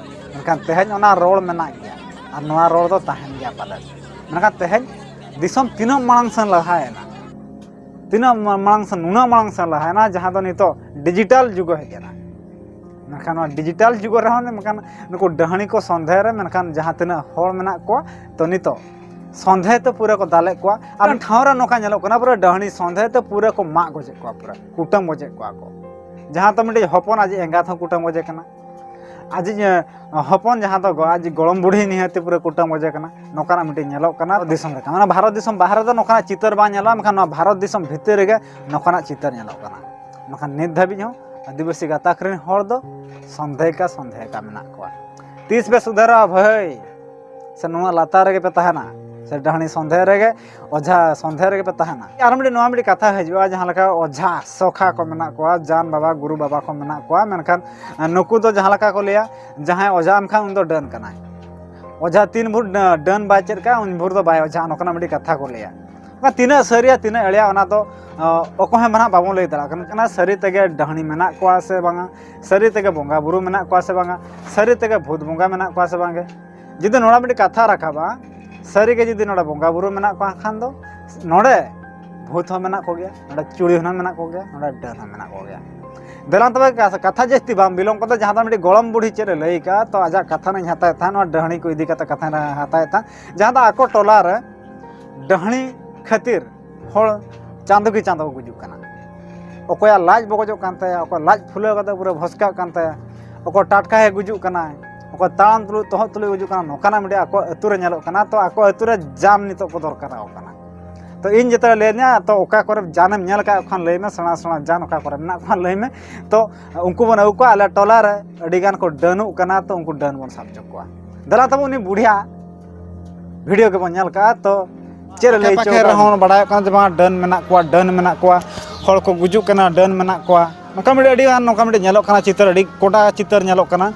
ᱢᱮᱱᱠᱷᱟᱱ ᱛᱮᱦᱮᱧ ᱚᱱᱟ ᱨᱚᱲ ᱢᱮᱱᱟᱜ ᱜᱮᱭᱟ, ᱟᱨ ᱱᱚᱣᱟ ᱨᱚᱲ ᱫᱚ ᱛᱟᱦᱮᱱ ᱜᱮᱭᱟ ᱯᱟᱞᱮᱫ᱾ ᱢᱮᱱᱠᱷᱟᱱ ᱛᱮᱦᱮᱧ ᱫᱤᱥᱚᱢ ᱛᱤᱱᱟᱹᱜ ᱢᱟᱲᱟᱝ ᱥᱮᱱ ᱞᱟᱦᱟᱭᱮᱱᱟ, ᱛᱤᱱᱟᱹᱜ ᱢᱟᱲᱟᱝ ᱥᱮᱱ, ᱱᱩᱱᱟᱹᱜ ᱢᱟᱲᱟᱝ ᱥᱮᱱ ᱞᱟᱦᱟᱭᱮᱱᱟ, ᱡᱟᱦᱟᱸ ᱫᱚ ᱱᱤᱛᱚᱜ ᱰᱤᱡᱤᱴᱟᱞ ᱡᱩᱜᱽ ᱦᱮᱡ ᱮᱱᱟ᱾ ᱢᱮᱱᱠᱷᱟᱱ ᱱᱚᱣᱟ ᱰᱤᱡᱤᱴᱟᱞ ᱡᱩᱜᱽ ᱨᱮᱦᱚᱸ ᱢᱮᱱᱠᱷᱟᱱ ᱱᱩᱠᱩ ᱰᱟᱹᱦᱲᱤ ᱠᱚ ᱥᱚᱱᱫᱷᱮ ᱨᱮ ᱢᱮᱱᱠᱷᱟᱱ ᱡᱟᱦᱟᱸ ᱛᱤᱱᱟᱹᱜ ᱦᱚᱲ ᱢᱮᱱᱟᱜ ᱠᱚᱣᱟ, ᱛᱚ ᱱᱤᱛᱚᱜ ᱥᱚᱱᱫᱷᱮ ᱛᱮ ᱯᱩᱨᱟᱹ ᱠᱚ ᱫᱟᱞᱮᱫ ᱠᱚᱣᱟ᱾ ᱟᱨ ᱴᱷᱟᱶ ᱨᱮ ᱱᱚᱝᱠᱟ ᱧᱮᱞᱚᱜ ᱠᱟᱱᱟ, ᱯᱩᱨᱟᱹ ᱰᱟᱹᱦᱲᱤ ᱥᱚᱱᱫᱷᱮ ᱛᱮ ᱯᱩᱨᱟᱹ ᱠᱚ ᱢᱟᱜ ᱜᱚᱡᱮᱫ ᱠᱚᱣᱟ, ᱯᱩᱨᱟᱹ ᱠᱩᱴᱟᱹᱢ ᱜᱚᱡᱮᱫ ᱠᱚᱣᱟ ᱠᱚ᱾ ᱡᱟᱦᱟᱸ ᱫᱚ ᱢᱤᱫᱴᱤᱡ ᱦᱚᱯᱚᱱ ᱟᱡ ᱮᱸᱜᱟᱛ ᱦᱚᱸ ᱠᱩᱴᱟᱹᱢ ᱜᱚᱡᱮ ᱠᱟᱱᱟ᱾ ᱟᱡᱤᱡ ᱦᱚᱯᱚᱱ ᱡᱟᱦᱟᱸ ᱫᱚ ᱟᱡ ᱜᱚᱲᱚᱢ ᱵᱩᱲᱦᱤ ᱱᱤᱦᱟᱹᱛᱤ ᱯᱩᱨᱟᱹ ᱠᱩᱴᱟᱹᱢ ᱜᱚᱡᱮ ᱠᱟᱱᱟ, ᱱᱚᱝᱠᱟᱱᱟᱜ ᱢᱤᱫᱴᱤᱡ ᱧᱮᱞᱚᱜ ᱠᱟᱱᱟ ᱫᱤᱥᱚᱢ ᱨᱮ᱾ ᱢᱟᱱᱮ ᱵᱷᱟᱨᱚᱛ ᱫᱤᱥᱚᱢ ᱵᱟᱦᱨᱮ ᱫᱚ ᱱᱚᱝᱠᱟᱱᱟᱜ ᱪᱤᱛᱟᱹᱨ ᱵᱟᱝ ᱧᱮᱞᱚᱜᱼᱟ, ᱢᱮᱱᱠᱷᱟᱱ ᱱᱚᱣᱟ ᱵᱷᱟᱨᱚᱛ ᱫᱤᱥᱚᱢ ᱵᱷᱤᱛᱤᱨ ᱨᱮᱜᱮ ᱱᱚᱝᱠᱟᱱᱟᱜ ᱪᱤᱛᱟᱹᱨ ᱧᱮᱞᱚᱜ ᱠᱟᱱᱟ᱾ ᱢᱮᱱᱠᱷᱟᱱ ᱱᱤᱛ ᱫᱷᱟᱹᱵᱤᱡ ᱦᱚᱸ ᱟᱹᱫᱤᱵᱟᱹᱥᱤ ᱜᱟᱛᱟᱠ ᱨᱮᱱ ᱦᱚᱲ ᱫᱚ ᱥᱚᱱᱫᱷᱮᱭᱠᱟ ᱥᱚᱱᱫᱷᱮᱭᱠᱟ ᱢᱮᱱᱟᱜ ᱠᱚᱣᱟ᱾ ᱛᱤᱥ ᱯᱮ ᱥᱩᱫᱷᱟᱹᱨᱚᱜᱼᱟ ᱵᱷᱟᱹᱭ? ᱥᱮ ᱱᱚᱣᱟ ᱞᱟᱛᱟᱨ ᱨᱮᱜᱮ ᱯᱮ ᱛᱟᱦᱮᱱᱟ? ᱥᱮ ᱰᱟᱹᱦᱲᱤ ᱥᱚᱱᱫᱷᱮ ᱨᱮᱜᱮ, ᱚᱡᱷᱟ ᱥᱚᱱᱫᱷᱮ ᱨᱮᱜᱮ ᱯᱮ ᱛᱟᱦᱮᱱᱟ? ᱟᱨ ᱢᱤᱫᱴᱤᱡ ᱱᱚᱣᱟ ᱢᱤᱫᱴᱤᱡ ᱠᱟᱛᱷᱟ ᱦᱤᱡᱩᱜᱼᱟ, ᱡᱟᱦᱟᱸ ᱞᱮᱠᱟ ᱚᱡᱷᱟ ᱥᱚᱠᱷᱟ ᱠᱚ ᱢᱮᱱᱟᱜ ᱠᱚᱣᱟ, ᱡᱟᱱ ᱵᱟᱵᱟ ᱜᱩᱨᱩ ᱵᱟᱵᱟ ᱠᱚ ᱢᱮᱱᱟᱜ ᱠᱚᱣᱟ, ᱢᱮᱱᱠᱷᱟᱱ ᱱᱩᱠᱩ ᱫᱚ ᱡᱟᱦᱟᱸ ᱞᱮᱠᱟ ᱠᱚ ᱞᱟᱹᱭᱟ, ᱡᱟᱦᱟᱸᱭ ᱚᱡᱷᱟ ᱮᱱ ᱠᱷᱟᱱ ᱩᱱᱤ ᱫᱚ ᱰᱟᱹᱱ ᱠᱟᱱᱟᱭ᱾ ᱚᱡᱷᱟ ᱛᱤᱱ ᱵᱷᱳᱨ ᱰᱟᱹ-, ᱰᱟᱹᱱ ᱵᱟᱭ ᱪᱮᱫ ᱠᱟᱜᱼᱟ, ᱩᱱ ᱵᱷᱳᱨ ᱫᱚ ᱵᱟᱭ ᱚᱡᱷᱟ, ᱱᱚᱝᱠᱟᱱᱟᱜ ᱢᱤᱫᱴᱤᱡ ᱠᱟᱛᱷᱟ ᱠᱚ ᱞᱟᱹᱭᱟ᱾ ᱚᱱᱟ ᱛᱤᱱᱟᱹᱜ ᱥᱟᱹᱨᱤᱭᱟ, ᱛᱤᱱᱟᱹᱜ ᱮᱲᱮᱭᱟ, ᱚᱱᱟ ᱫᱚ, ᱚ, ᱚᱠᱚᱭ ᱦᱚᱸ ᱱᱟᱦᱟᱜ ᱵᱟᱵᱚᱱ ᱞᱟᱹᱭ ᱫᱟᱲᱮᱭᱟᱜ ᱠᱟᱱᱟ᱾ ᱠᱟᱱᱟ, ᱥᱟᱹᱨᱤ ᱛᱮᱜᱮ ᱰᱟᱹᱦᱲᱤ ᱢᱮᱱᱟᱜ ᱠᱚᱣᱟ ᱥᱮ ᱵᱟᱝᱟ, ᱥᱟᱹᱨᱤ ᱛᱮᱜᱮ ᱵᱚᱸᱜᱟ ᱵᱩᱨᱩ ᱢᱮᱱᱟᱜ ᱠᱚᱣᱟ ᱥᱮ ᱵᱟᱝᱟ, ᱥᱟᱹᱨᱤ ᱛᱮᱜᱮ ᱵᱷᱩᱛ ᱵᱚᱸᱜᱟ ᱢᱮᱱᱟᱜ ᱠᱚᱣᱟ ᱥᱮ ᱵᱟᱝᱜᱮ᱾ ᱡᱩᱫᱤ ᱱᱚᱰᱮ ᱢᱤᱫᱴᱤᱡ ᱠᱟᱛᱷᱟ ᱨᱟᱠᱟᱵᱟ, ᱥᱟᱹᱨᱤᱜᱮ ᱡᱩᱫᱤ ᱱᱚᱰᱮ ᱵᱚᱸᱜᱟ ᱵᱩᱨᱩ ᱢᱮᱱᱟᱜ ᱠᱚᱣᱟ ᱠᱷᱟᱱ ᱫᱚ ᱱᱚᱰᱮ ᱵᱷᱩᱛ ᱦᱚᱸ ᱢᱮᱱᱟᱜ ᱠᱚᱜᱮᱭᱟ, ᱱᱚᱰᱮ ᱪᱩᱲᱤ ᱦᱚᱸ ᱢᱮᱱᱟᱜ ᱠᱚᱜᱮᱭᱟ, ᱱᱚᱰᱮ ᱰᱟᱹᱱ ᱦᱚᱸ ᱢᱮᱱᱟᱜ ᱠᱚᱜᱮᱭᱟ᱾ ᱫᱮᱞᱟ ᱛᱚᱵᱮ ᱠᱟ-, ᱠᱟᱛᱷᱟ ᱡᱟᱹᱥᱛᱤ ᱵᱟᱝ ᱵᱤᱞᱚᱢ ᱠᱟᱛᱮ, ᱡᱟᱦᱟᱸ ᱫᱚ ᱢᱤᱫᱴᱤᱡ ᱜᱚᱲᱚᱢ ᱵᱩᱲᱦᱤ ᱪᱮᱫ ᱮ ᱞᱟᱹᱭ ᱠᱟᱜᱼᱟ, ᱛᱚ ᱟᱡᱟᱜ ᱠᱟᱛᱷᱟ ᱨᱮᱧ ᱦᱟᱛᱟᱣᱮᱫ ᱛᱟᱦᱮᱸᱫ, ᱱᱚᱣᱟ ᱰᱟᱹᱦᱲᱤ ᱠᱚ ᱤᱫᱤ ᱠᱟᱛᱮ ᱠᱟᱛᱷᱟ ᱨᱮ ᱦᱟᱛᱟᱣᱮᱫ ᱛᱟᱦᱮᱸᱫ, ᱡᱟᱦᱟᱸ ᱫᱚ ᱟᱠᱚ ᱴᱚᱞᱟ ᱨᱮ ᱰᱟᱹᱦᱲᱤ ᱠᱷᱟᱹᱛᱤᱨ ᱦᱚᱲ ᱪᱟᱸᱫᱚ ᱠᱤ ᱪᱟᱸᱫᱚ ᱠᱚ ᱜᱩᱡᱩᱜ ᱠᱟᱱᱟ᱾ ᱚᱠᱚᱭᱟᱜ ᱞᱟᱡ ᱵᱚᱜᱚᱡᱚᱜ ᱠᱟᱱ ᱛᱟᱭᱟ, ᱚᱠᱚᱭ ᱞᱟᱡ ᱯᱷᱩᱞᱟᱹᱣ ᱠᱟᱛᱮ ᱯᱩᱨᱟᱹ ᱵᱷᱚᱥᱠᱟᱜ ᱠᱟᱱ ᱛᱟᱭᱟ, ᱚᱠᱚᱭ ᱴᱟᱴᱠᱟ ᱜᱮ ᱜᱩᱡᱩᱜ ᱠᱟᱱᱟᱭ, ᱚᱠᱚᱭ ᱛᱟᱲᱟᱢ ᱛᱩᱞᱩᱡ ᱛᱚᱦᱚᱫ ᱛᱩᱞᱩᱡ ᱜᱩᱡᱩᱜ ᱠᱟᱱᱟ, ᱱᱚᱝᱠᱟᱱᱟᱜ ᱢᱤᱫᱴᱤᱡ ᱟᱠᱚ ᱟᱹᱛᱩ ᱨᱮ ᱧᱮᱞᱚᱜ ᱠᱟᱱᱟ᱾ ᱛᱚ ᱟᱠᱚ ᱟᱹᱛᱩ ᱨᱮ ᱡᱟᱱ ᱱᱤᱛᱚᱜ ᱠᱚ ᱫᱚᱨᱠᱟᱨᱚᱜ ᱠᱟᱱᱟ᱾ ᱛᱚ ᱤᱧ ᱡᱮᱛᱮ ᱞᱟᱹᱭ ᱧᱟ, ᱛᱚ ᱚᱠᱟ ᱠᱚᱨᱮ ᱡᱟᱱᱮᱢ ᱧᱮᱞ ᱟᱠᱟᱫ ᱠᱷᱟᱱ ᱞᱟᱹᱭ ᱢᱮ, ᱥᱮᱬᱟ ᱥᱮᱬᱟ ᱡᱟᱱ ᱚᱠᱟ ᱠᱚᱨᱮ ᱢᱮᱱᱟᱜ ᱠᱚ ᱠᱷᱟᱱ ᱞᱟᱹᱭ ᱢᱮ᱾ ᱛᱚ ᱩᱱᱠᱩ ᱵᱚᱱ ᱟᱹᱜᱩ ᱠᱚᱣᱟ ᱟᱞᱮ ᱴᱚᱞᱟ ᱨᱮ, ᱟᱹᱰᱤ ᱜᱟᱱ ᱠᱚ ᱰᱟᱹᱱᱩᱜ ᱠᱟᱱᱟ, ᱛᱚ ᱩᱱᱠᱩ ᱰᱟᱹᱱ ᱵᱚᱱ ᱥᱟᱵ ᱦᱚᱪᱚ ᱠᱚᱣᱟ᱾ ᱫᱮᱞᱟ ᱛᱟᱵᱚ ᱩᱱᱤ ᱵᱩᱲᱦᱤᱭᱟᱜ ᱵᱷᱤᱰᱤᱭᱳ ᱜᱮᱵᱚᱱ ᱧᱮᱞ ᱠᱟᱜᱼᱟ᱾ ᱛᱚ ᱪᱮᱫ ᱮ ᱞᱟᱹᱭ ᱯᱟᱠᱷᱮ ᱦᱚᱪᱚ ᱨᱮᱦᱚᱸ ᱵᱚᱱ ᱵᱟᱲᱟᱭᱚᱜ ᱠᱟᱱᱟ ᱡᱮ ᱵᱟᱝ ᱰᱟᱹᱱ ᱢᱮᱱᱟᱜ ᱠᱚᱣᱟ, ᱰᱟᱹᱱ ᱢᱮᱱᱟᱜ ᱠᱚᱣᱟ᱾ ᱦᱚᱲ ᱠᱚ ᱜᱩᱡᱩᱜ ᱠᱟᱱᱟ, ᱰᱟᱹᱱ ᱢᱮᱱᱟᱜ ᱠᱚᱣᱟ, ᱱᱚᱝᱠᱟ ᱢᱤᱫᱴᱤᱡ ᱟᱹᱰᱤ ᱜᱟᱱ ᱱᱚᱝᱠᱟ ᱢᱤᱫᱴᱤᱡ ᱧᱮᱞᱚᱜ ᱠᱟᱱᱟ ᱪᱤᱛᱟᱹᱨ, ᱟᱹᱰᱤ ᱠᱚᱰᱟ ᱪᱤᱛᱟᱹᱨ ᱧᱮᱞᱚᱜ ᱠᱟᱱᱟ᱾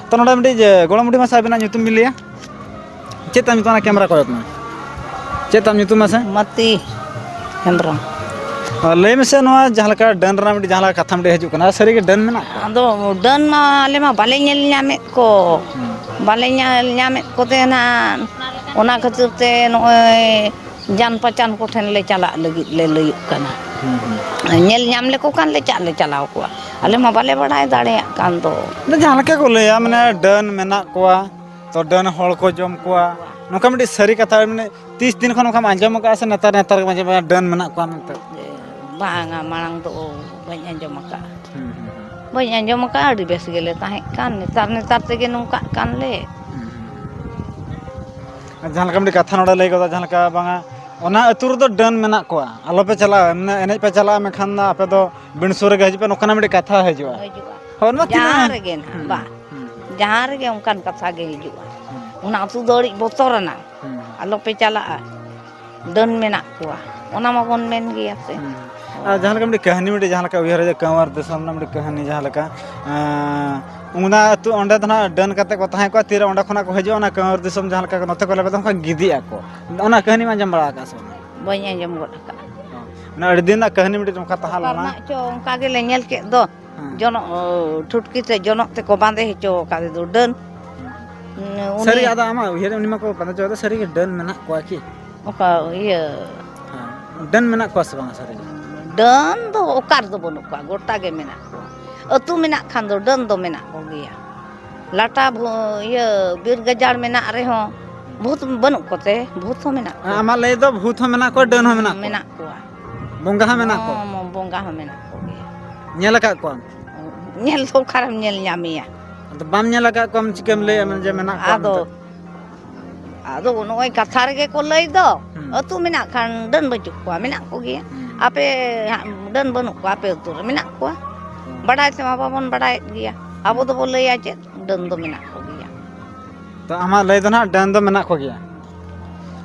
ᱛᱚ ᱱᱚᱰᱮ ᱢᱤᱫᱴᱤᱡ, ᱮ, ᱜᱚᱲᱚᱢ ᱵᱩᱰᱷᱤ ᱢᱟᱥᱮ ᱟᱵᱤᱱᱟᱜ ᱧᱩᱛᱩᱢ ᱵᱤᱱ ᱞᱟᱹᱭᱟ? ᱪᱮᱫ ᱛᱟᱢ ᱧᱩᱛᱩᱢ? ᱚᱱᱟ ᱠᱮᱢᱮᱨᱟ ᱠᱚᱭᱚᱜ ᱢᱮ᱾ ᱪᱮᱫ ᱛᱟᱢ ᱧᱩᱛᱩᱢ ᱢᱟᱥᱮ? ᱢᱟᱹᱛᱤ ᱦᱮᱢᱵᱨᱚᱢ᱾ ᱟᱨ ᱞᱟᱹᱭ ᱢᱮᱥᱮ, ᱱᱚᱣᱟ ᱡᱟᱦᱟᱸ ᱞᱮᱠᱟ ᱰᱟᱹᱱ ᱨᱮᱱᱟᱜ ᱢᱤᱫᱴᱤᱡ ᱡᱟᱦᱟᱸ ᱞᱮᱠᱟ ᱠᱟᱛᱷᱟ ᱢᱤᱫᱴᱤᱡ ᱦᱤᱡᱩᱜ ᱠᱟᱱᱟ, ᱥᱟᱹᱨᱤᱜᱮ ᱰᱟᱹᱱ ᱢᱮᱱᱟᱜ ᱠᱚᱣᱟ? ᱟᱫᱚ ᱰᱟᱹᱱ ᱢᱟ ᱟᱞᱮ ᱢᱟ ᱵᱟᱞᱮ ᱧᱮᱞ ᱧᱟᱢᱮᱫ ᱠᱚ᱾ ᱦᱩᱸ᱾ ᱵᱟᱞᱮ ᱧᱮᱞ ᱧᱟᱢᱮᱫ ᱠᱚᱛᱮ ᱱᱟᱜ, ᱚᱱᱟ ᱠᱷᱟᱹᱛᱤᱨ ᱛᱮ ᱱᱚᱜᱼᱚᱭ ᱡᱟᱱ ᱯᱟᱪᱟᱱ ᱠᱚᱴᱷᱮᱱ ᱞᱮ ᱪᱟᱞᱟᱜ ᱞᱟᱹᱜᱤᱫ ᱞᱮ ᱞᱟᱹᱭᱚᱜ ᱠᱟᱱᱟ᱾ ᱦᱩᱸ, ᱦᱩᱸ᱾ ᱧᱮᱞ ᱧᱟᱢ ᱞᱮᱠᱚ ᱠᱷᱟᱱ ᱞᱮ ᱪᱟᱜ ᱞᱮ ᱪᱟᱞᱟᱣ ᱠᱚᱜᱼᱟ᱾ ᱟᱞᱮ ᱢᱟ ᱵᱟᱞᱮ ᱵᱟᱲᱟᱭ ᱫᱟᱲᱮᱭᱟᱜ ᱠᱟᱱ ᱫᱚ᱾ ᱟᱫᱚ ᱡᱟᱦᱟᱸ ᱞᱮᱠᱟ ᱠᱚ ᱞᱟᱹᱭᱟ, ᱢᱟᱱᱮ ᱰᱟᱹᱱ ᱢᱮᱱᱟᱜ ᱠᱚᱣᱟ, ᱛᱚ ᱰᱟᱹᱱ ᱦᱚᱲ ᱠᱚ ᱡᱚᱢ ᱠᱚᱣᱟ, ᱱᱚᱝᱠᱟ ᱢᱤᱫᱴᱤᱡ ᱥᱟᱹᱨᱤ ᱠᱟᱛᱷᱟ, ᱢᱟᱱᱮ ᱛᱤᱥ ᱫᱤᱱ ᱠᱷᱚᱱ ᱚᱱᱠᱟᱢ ᱟᱸᱡᱚᱢ ᱟᱠᱟᱫᱼᱟ ᱥᱮ ᱱᱮᱛᱟᱨ, ᱱᱮᱛᱟᱨ ᱜᱮᱢ ᱟᱸᱡᱚᱢ ᱮᱫᱟ ᱰᱟᱹᱱ ᱢᱮᱱᱟᱜ ᱠᱚᱣᱟ ᱢᱮᱱᱛᱮ? ᱵᱟᱝᱟ, ᱢᱟᱲᱟᱝ ᱫᱚ ᱵᱟᱹᱧ ᱟᱸᱡᱚᱢ ᱟᱠᱟᱫᱼᱟ᱾ ᱦᱩᱸ, ᱦᱩᱸ, ᱦᱩᱸ᱾ ᱵᱟᱹᱧ ᱟᱸᱡᱚᱢ ᱟᱠᱟᱫᱼᱟ, ᱟᱹᱰᱤ ᱵᱮᱥ ᱜᱮᱞᱮ ᱛᱟᱦᱮᱸ ᱠᱟᱱ, ᱱᱮᱛᱟᱨ, ᱱᱮᱛᱟᱨ ᱛᱮᱜᱮ ᱱᱚᱝᱠᱟᱜ ᱠᱟᱱ ᱞᱮ᱾ ᱦᱩᱸ, ᱦᱩᱸ, ᱦᱩᱸ᱾ ᱟᱨ ᱡᱟᱦᱟᱸ ᱞᱮᱠᱟ ᱢᱤᱫᱴᱤᱡ ᱠᱟᱛᱷᱟ ᱱᱚᱰᱮ ᱞᱟᱹᱭ ᱜᱚᱫᱟ, ᱡᱟᱦᱟᱸ ᱞᱮᱠᱟ ᱵᱟᱝᱟ, ᱚᱱᱟ ᱟᱹᱛᱩ ᱨᱮᱫᱚ ᱰᱟᱹᱱ ᱢᱮᱱᱟᱜ ᱠᱚᱣᱟ, ᱟᱞᱚᱯᱮ ᱪᱟᱞᱟᱜᱼᱟ, ᱢᱟᱱᱮ ᱮᱱᱮᱡ ᱯᱮ ᱪᱟᱞᱟᱜᱼᱟ, ᱢᱮᱱᱠᱷᱟᱱ ᱫᱚ ᱟᱯᱮ ᱫᱚ ᱵᱤᱱ ᱥᱩᱨ ᱨᱮᱜᱮ ᱦᱤᱡᱩᱜ ᱯᱮ, ᱱᱚᱝᱠᱟᱱᱟᱜ ᱢᱤᱫᱴᱤᱡ ᱠᱟᱛᱷᱟ ᱦᱤᱡᱩᱜᱼᱟ᱾ ᱦᱤᱡᱩᱜᱼᱟ᱾ ᱦᱳᱭ, ᱱᱚᱣᱟ ᱡᱟᱦᱟᱸ ᱛᱤᱱᱟᱹᱜ ᱨᱮᱜᱮ ᱱᱟᱦᱟᱜ, ᱦᱩᱸ, ᱵᱟ, ᱦᱩᱸ, ᱡᱟᱦᱟᱸ ᱨᱮᱜᱮ ᱚᱱᱠᱟᱱ ᱠᱟᱛᱷᱟ ᱜᱮ ᱦᱤᱡᱩᱜᱼᱟ᱾ ᱦᱩᱸ᱾ ᱚᱱᱟ ᱟᱹᱛᱩ ᱫᱚ ᱟᱹᱰᱤ ᱵᱚᱛᱚᱨᱟᱱᱟ᱾ ᱦᱩᱸ᱾ ᱟᱞᱚᱯᱮ ᱪᱟᱞᱟᱜᱼᱟ, ᱰᱟᱹᱱ ᱢᱮᱱᱟᱜ ᱠᱚᱣᱟ, ᱚᱱᱟ ᱢᱟᱵᱚᱱ ᱢᱮᱱ ᱜᱮᱭᱟ ᱥᱮ᱾ ᱦᱩᱸ᱾ ᱟᱨ ᱡᱟᱦᱟᱸ ᱞᱮᱠᱟ ᱢᱤᱫᱴᱤᱡ ᱠᱟᱹᱦᱱᱤ, ᱢᱤᱫᱴᱤᱡ ᱡᱟᱦᱟᱸ ᱞᱮᱠᱟ ᱩᱭᱦᱟᱹᱨ ᱦᱤᱡᱩᱜᱼᱟ, ᱠᱟᱸᱣᱟᱨ ᱫᱤᱥᱚᱢ ᱨᱮᱱᱟᱜ ᱢᱤᱫᱴᱤᱡ ᱠᱟᱹᱦᱱᱤ, ᱡᱟᱦᱟᱸ ᱞᱮᱠᱟ, ᱮᱸ, ᱚᱱᱟ ᱟᱹᱛᱩ, ᱚᱸᱰᱮ ᱫᱚ ᱱᱟᱦᱟᱜ ᱰᱟᱹᱱ ᱠᱟᱛᱮ ᱠᱚ ᱛᱟᱦᱮᱸ ᱠᱚᱜᱼᱟ, ᱛᱤᱨᱮ ᱚᱸᱰᱮ ᱠᱷᱚᱱᱟᱜ ᱠᱚ ᱦᱤᱡᱩᱜᱼᱟ, ᱚᱱᱟ ᱠᱟᱸᱣᱟᱨ ᱫᱤᱥᱚᱢ ᱡᱟᱦᱟᱸ ᱞᱮᱠᱟ ᱱᱚᱛᱮ ᱠᱚ ᱞᱮᱵᱮᱫᱟ, ᱚᱱᱠᱟ ᱜᱤᱫᱤᱜ ᱟᱠᱚ᱾ ᱚᱱᱟ ᱠᱟᱹᱦᱱᱤᱢ ᱟᱸᱡᱚᱢ ᱵᱟᱲᱟ ᱟᱠᱟᱫᱼᱟ ᱥᱮ ᱵᱟᱝ? ᱵᱟᱹᱧ ᱟᱸᱡᱚᱢ ᱜᱚᱫ ᱟᱠᱟᱫᱼᱟ᱾ ᱚᱱᱟ ᱟᱹᱰᱤ ᱫᱤᱱ ᱨᱮᱱᱟᱜ ᱠᱟᱹᱦᱱᱤ ᱢᱤᱫᱴᱤᱡ ᱱᱚᱝᱠᱟ ᱛᱟᱦᱮᱸ ᱚᱠᱟ ᱞᱮᱱᱟ᱾ ᱨᱮᱱᱟᱜ ᱪᱚ ᱚᱱᱠᱟ ᱜᱮᱞᱮ ᱧᱮᱞ ᱠᱮᱫ ᱫᱚ᱾ ᱦᱮᱸ᱾ ᱡᱚᱱᱚᱜ, ᱚ, ᱴᱷᱩᱴᱠᱤ ᱛᱮ ᱡᱚᱱᱚᱜ ᱛᱮᱠᱚ ᱵᱟᱸᱫᱮ ᱦᱚᱪᱚ ᱟᱠᱟᱫᱮ ᱫᱚ ᱰᱟᱹᱱ᱾ ᱦᱮᱸ᱾ ᱩᱱᱤ ᱥᱟᱹᱨᱤ, ᱟᱫᱚ ᱟᱢᱟᱜ ᱩᱭᱦᱟᱹᱨ ᱩᱱᱤ ᱢᱟᱠᱚ ᱵᱟᱸᱫᱮ ᱦᱚᱪᱚ ᱟᱫᱮ, ᱥᱟᱹᱨᱤ ᱜᱮ ᱰᱟᱹᱱ ᱢᱮᱱᱟᱜ ᱠᱚᱣᱟ ᱠᱤ? ᱚᱠᱟ ᱤᱭᱟᱹ? ᱦᱮᱸ᱾ ᱰᱟᱹᱱ ᱢᱮᱱᱟᱜ ᱠᱚᱣᱟ ᱥᱮ ᱵᱟᱝᱟ ᱥᱟᱹᱨᱤ ᱜᱮ? ᱰᱟᱹᱱ ᱫᱚ ᱚᱠᱟ ᱨᱮᱫᱚ ᱵᱟᱹᱱᱩᱜ ᱠᱚᱣᱟ, ᱜᱚᱴᱟ ᱜᱮ ᱢᱮᱱᱟᱜ ᱠᱚᱣᱟ᱾ ᱟᱹᱛᱩ ᱢᱮᱱᱟᱜ ᱠᱷᱟᱱ ᱫᱚ ᱰᱟᱹᱱ ᱫᱚ ᱢᱮᱱᱟᱜ ᱠᱚᱜᱮᱭᱟ᱾ ᱞᱟᱴᱟ ᱵᱷᱩ-, ᱤᱭᱟᱹ, ᱵᱤᱨ ᱜᱟᱡᱟᱲ ᱢᱮᱱᱟᱜ ᱨᱮᱦᱚᱸ ᱵᱷᱩᱛ ᱵᱟᱹᱱᱩᱜ ᱠᱚᱛᱮ, ᱵᱷᱩᱛ ᱦᱚᱸ ᱢᱮᱱᱟᱜ ᱠᱚᱣᱟ᱾ ᱟᱢᱟᱜ ᱞᱟᱹᱭ ᱫᱚ ᱵᱷᱩᱛ ᱦᱚᱸ ᱢᱮᱱᱟᱜ ᱠᱚᱣᱟ, ᱰᱟᱹᱱ ᱦᱚᱸ ᱢᱮᱱᱟᱜ ᱠᱚᱣᱟ? ᱢᱮᱱᱟᱜ ᱠᱚᱣᱟ᱾ ᱵᱚᱸᱜᱟ ᱦᱚᱸ ᱢᱮᱱᱟᱜ ᱠᱚᱣᱟ? ᱦᱚᱸ, ᱵᱚᱸᱜᱟ ᱦᱚᱸ ᱢᱮᱱᱟᱜ ᱠᱚᱜᱮᱭᱟ᱾ ᱧᱮᱞ ᱟᱠᱟᱫ ᱠᱚᱣᱟᱢ? ᱧᱮᱞ ᱫᱚ ᱚᱠᱟᱨᱮᱢ ᱧᱮᱞ ᱧᱟᱢᱮᱭᱟ? ᱟᱫᱚ ᱵᱟᱢ ᱧᱮᱞ ᱟᱠᱟᱫ ᱠᱚᱣᱟᱢ, ᱪᱤᱠᱟᱹᱢ ᱞᱟᱹᱭᱟ ᱢᱟᱱᱮ ᱡᱮ ᱢᱮᱱᱟᱜ ᱠᱚᱣᱟ ᱟᱫᱚ, ᱢᱮᱱᱛᱮ? ᱟᱫᱚ ᱱᱚᱜᱼᱚᱭ ᱠᱟᱛᱷᱟ ᱨᱮᱜᱮ ᱠᱚ ᱞᱟᱹᱭ ᱫᱚ, ᱦᱩᱸ᱾ ᱟᱹᱛᱩ ᱢᱮᱱᱟᱜ ᱠᱷᱟᱱ ᱰᱟᱹᱱ ᱵᱟᱹᱪᱩᱜ ᱠᱚᱣᱟ, ᱢᱮᱱᱟᱜ ᱠᱚᱜᱮᱭᱟ᱾ ᱦᱩᱸ᱾ ᱟᱯᱮ ᱦᱟᱸᱜ ᱰᱟᱹᱱ ᱵᱟᱹᱱᱩᱜ ᱠᱚᱣᱟ, ᱟᱯᱮ ᱟᱹᱛᱩ ᱨᱮ ᱢᱮᱱᱟᱜ ᱠᱚᱣᱟ᱾ ᱦᱩᱸ᱾ ᱵᱟᱰᱟᱭ ᱛᱮᱢᱟ ᱵᱟᱵᱚᱱ ᱵᱟᱰᱟᱭᱮᱫ ᱜᱮᱭᱟ᱾ ᱟᱵᱚ ᱦᱩᱸ᱾ ᱫᱚᱵᱚ ᱞᱟᱹᱭᱟ ᱪᱮᱫ, ᱰᱟᱹᱱ ᱫᱚ ᱢᱮᱱᱟᱜ ᱠᱚᱜᱮᱭᱟ᱾ ᱛᱚ ᱟᱢᱟᱜ ᱞᱟᱹᱭ ᱫᱚ ᱱᱟᱦᱟᱜ ᱰᱟᱹᱱ ᱫᱚ ᱢᱮᱱᱟᱜ ᱠᱚᱜᱮᱭᱟ᱾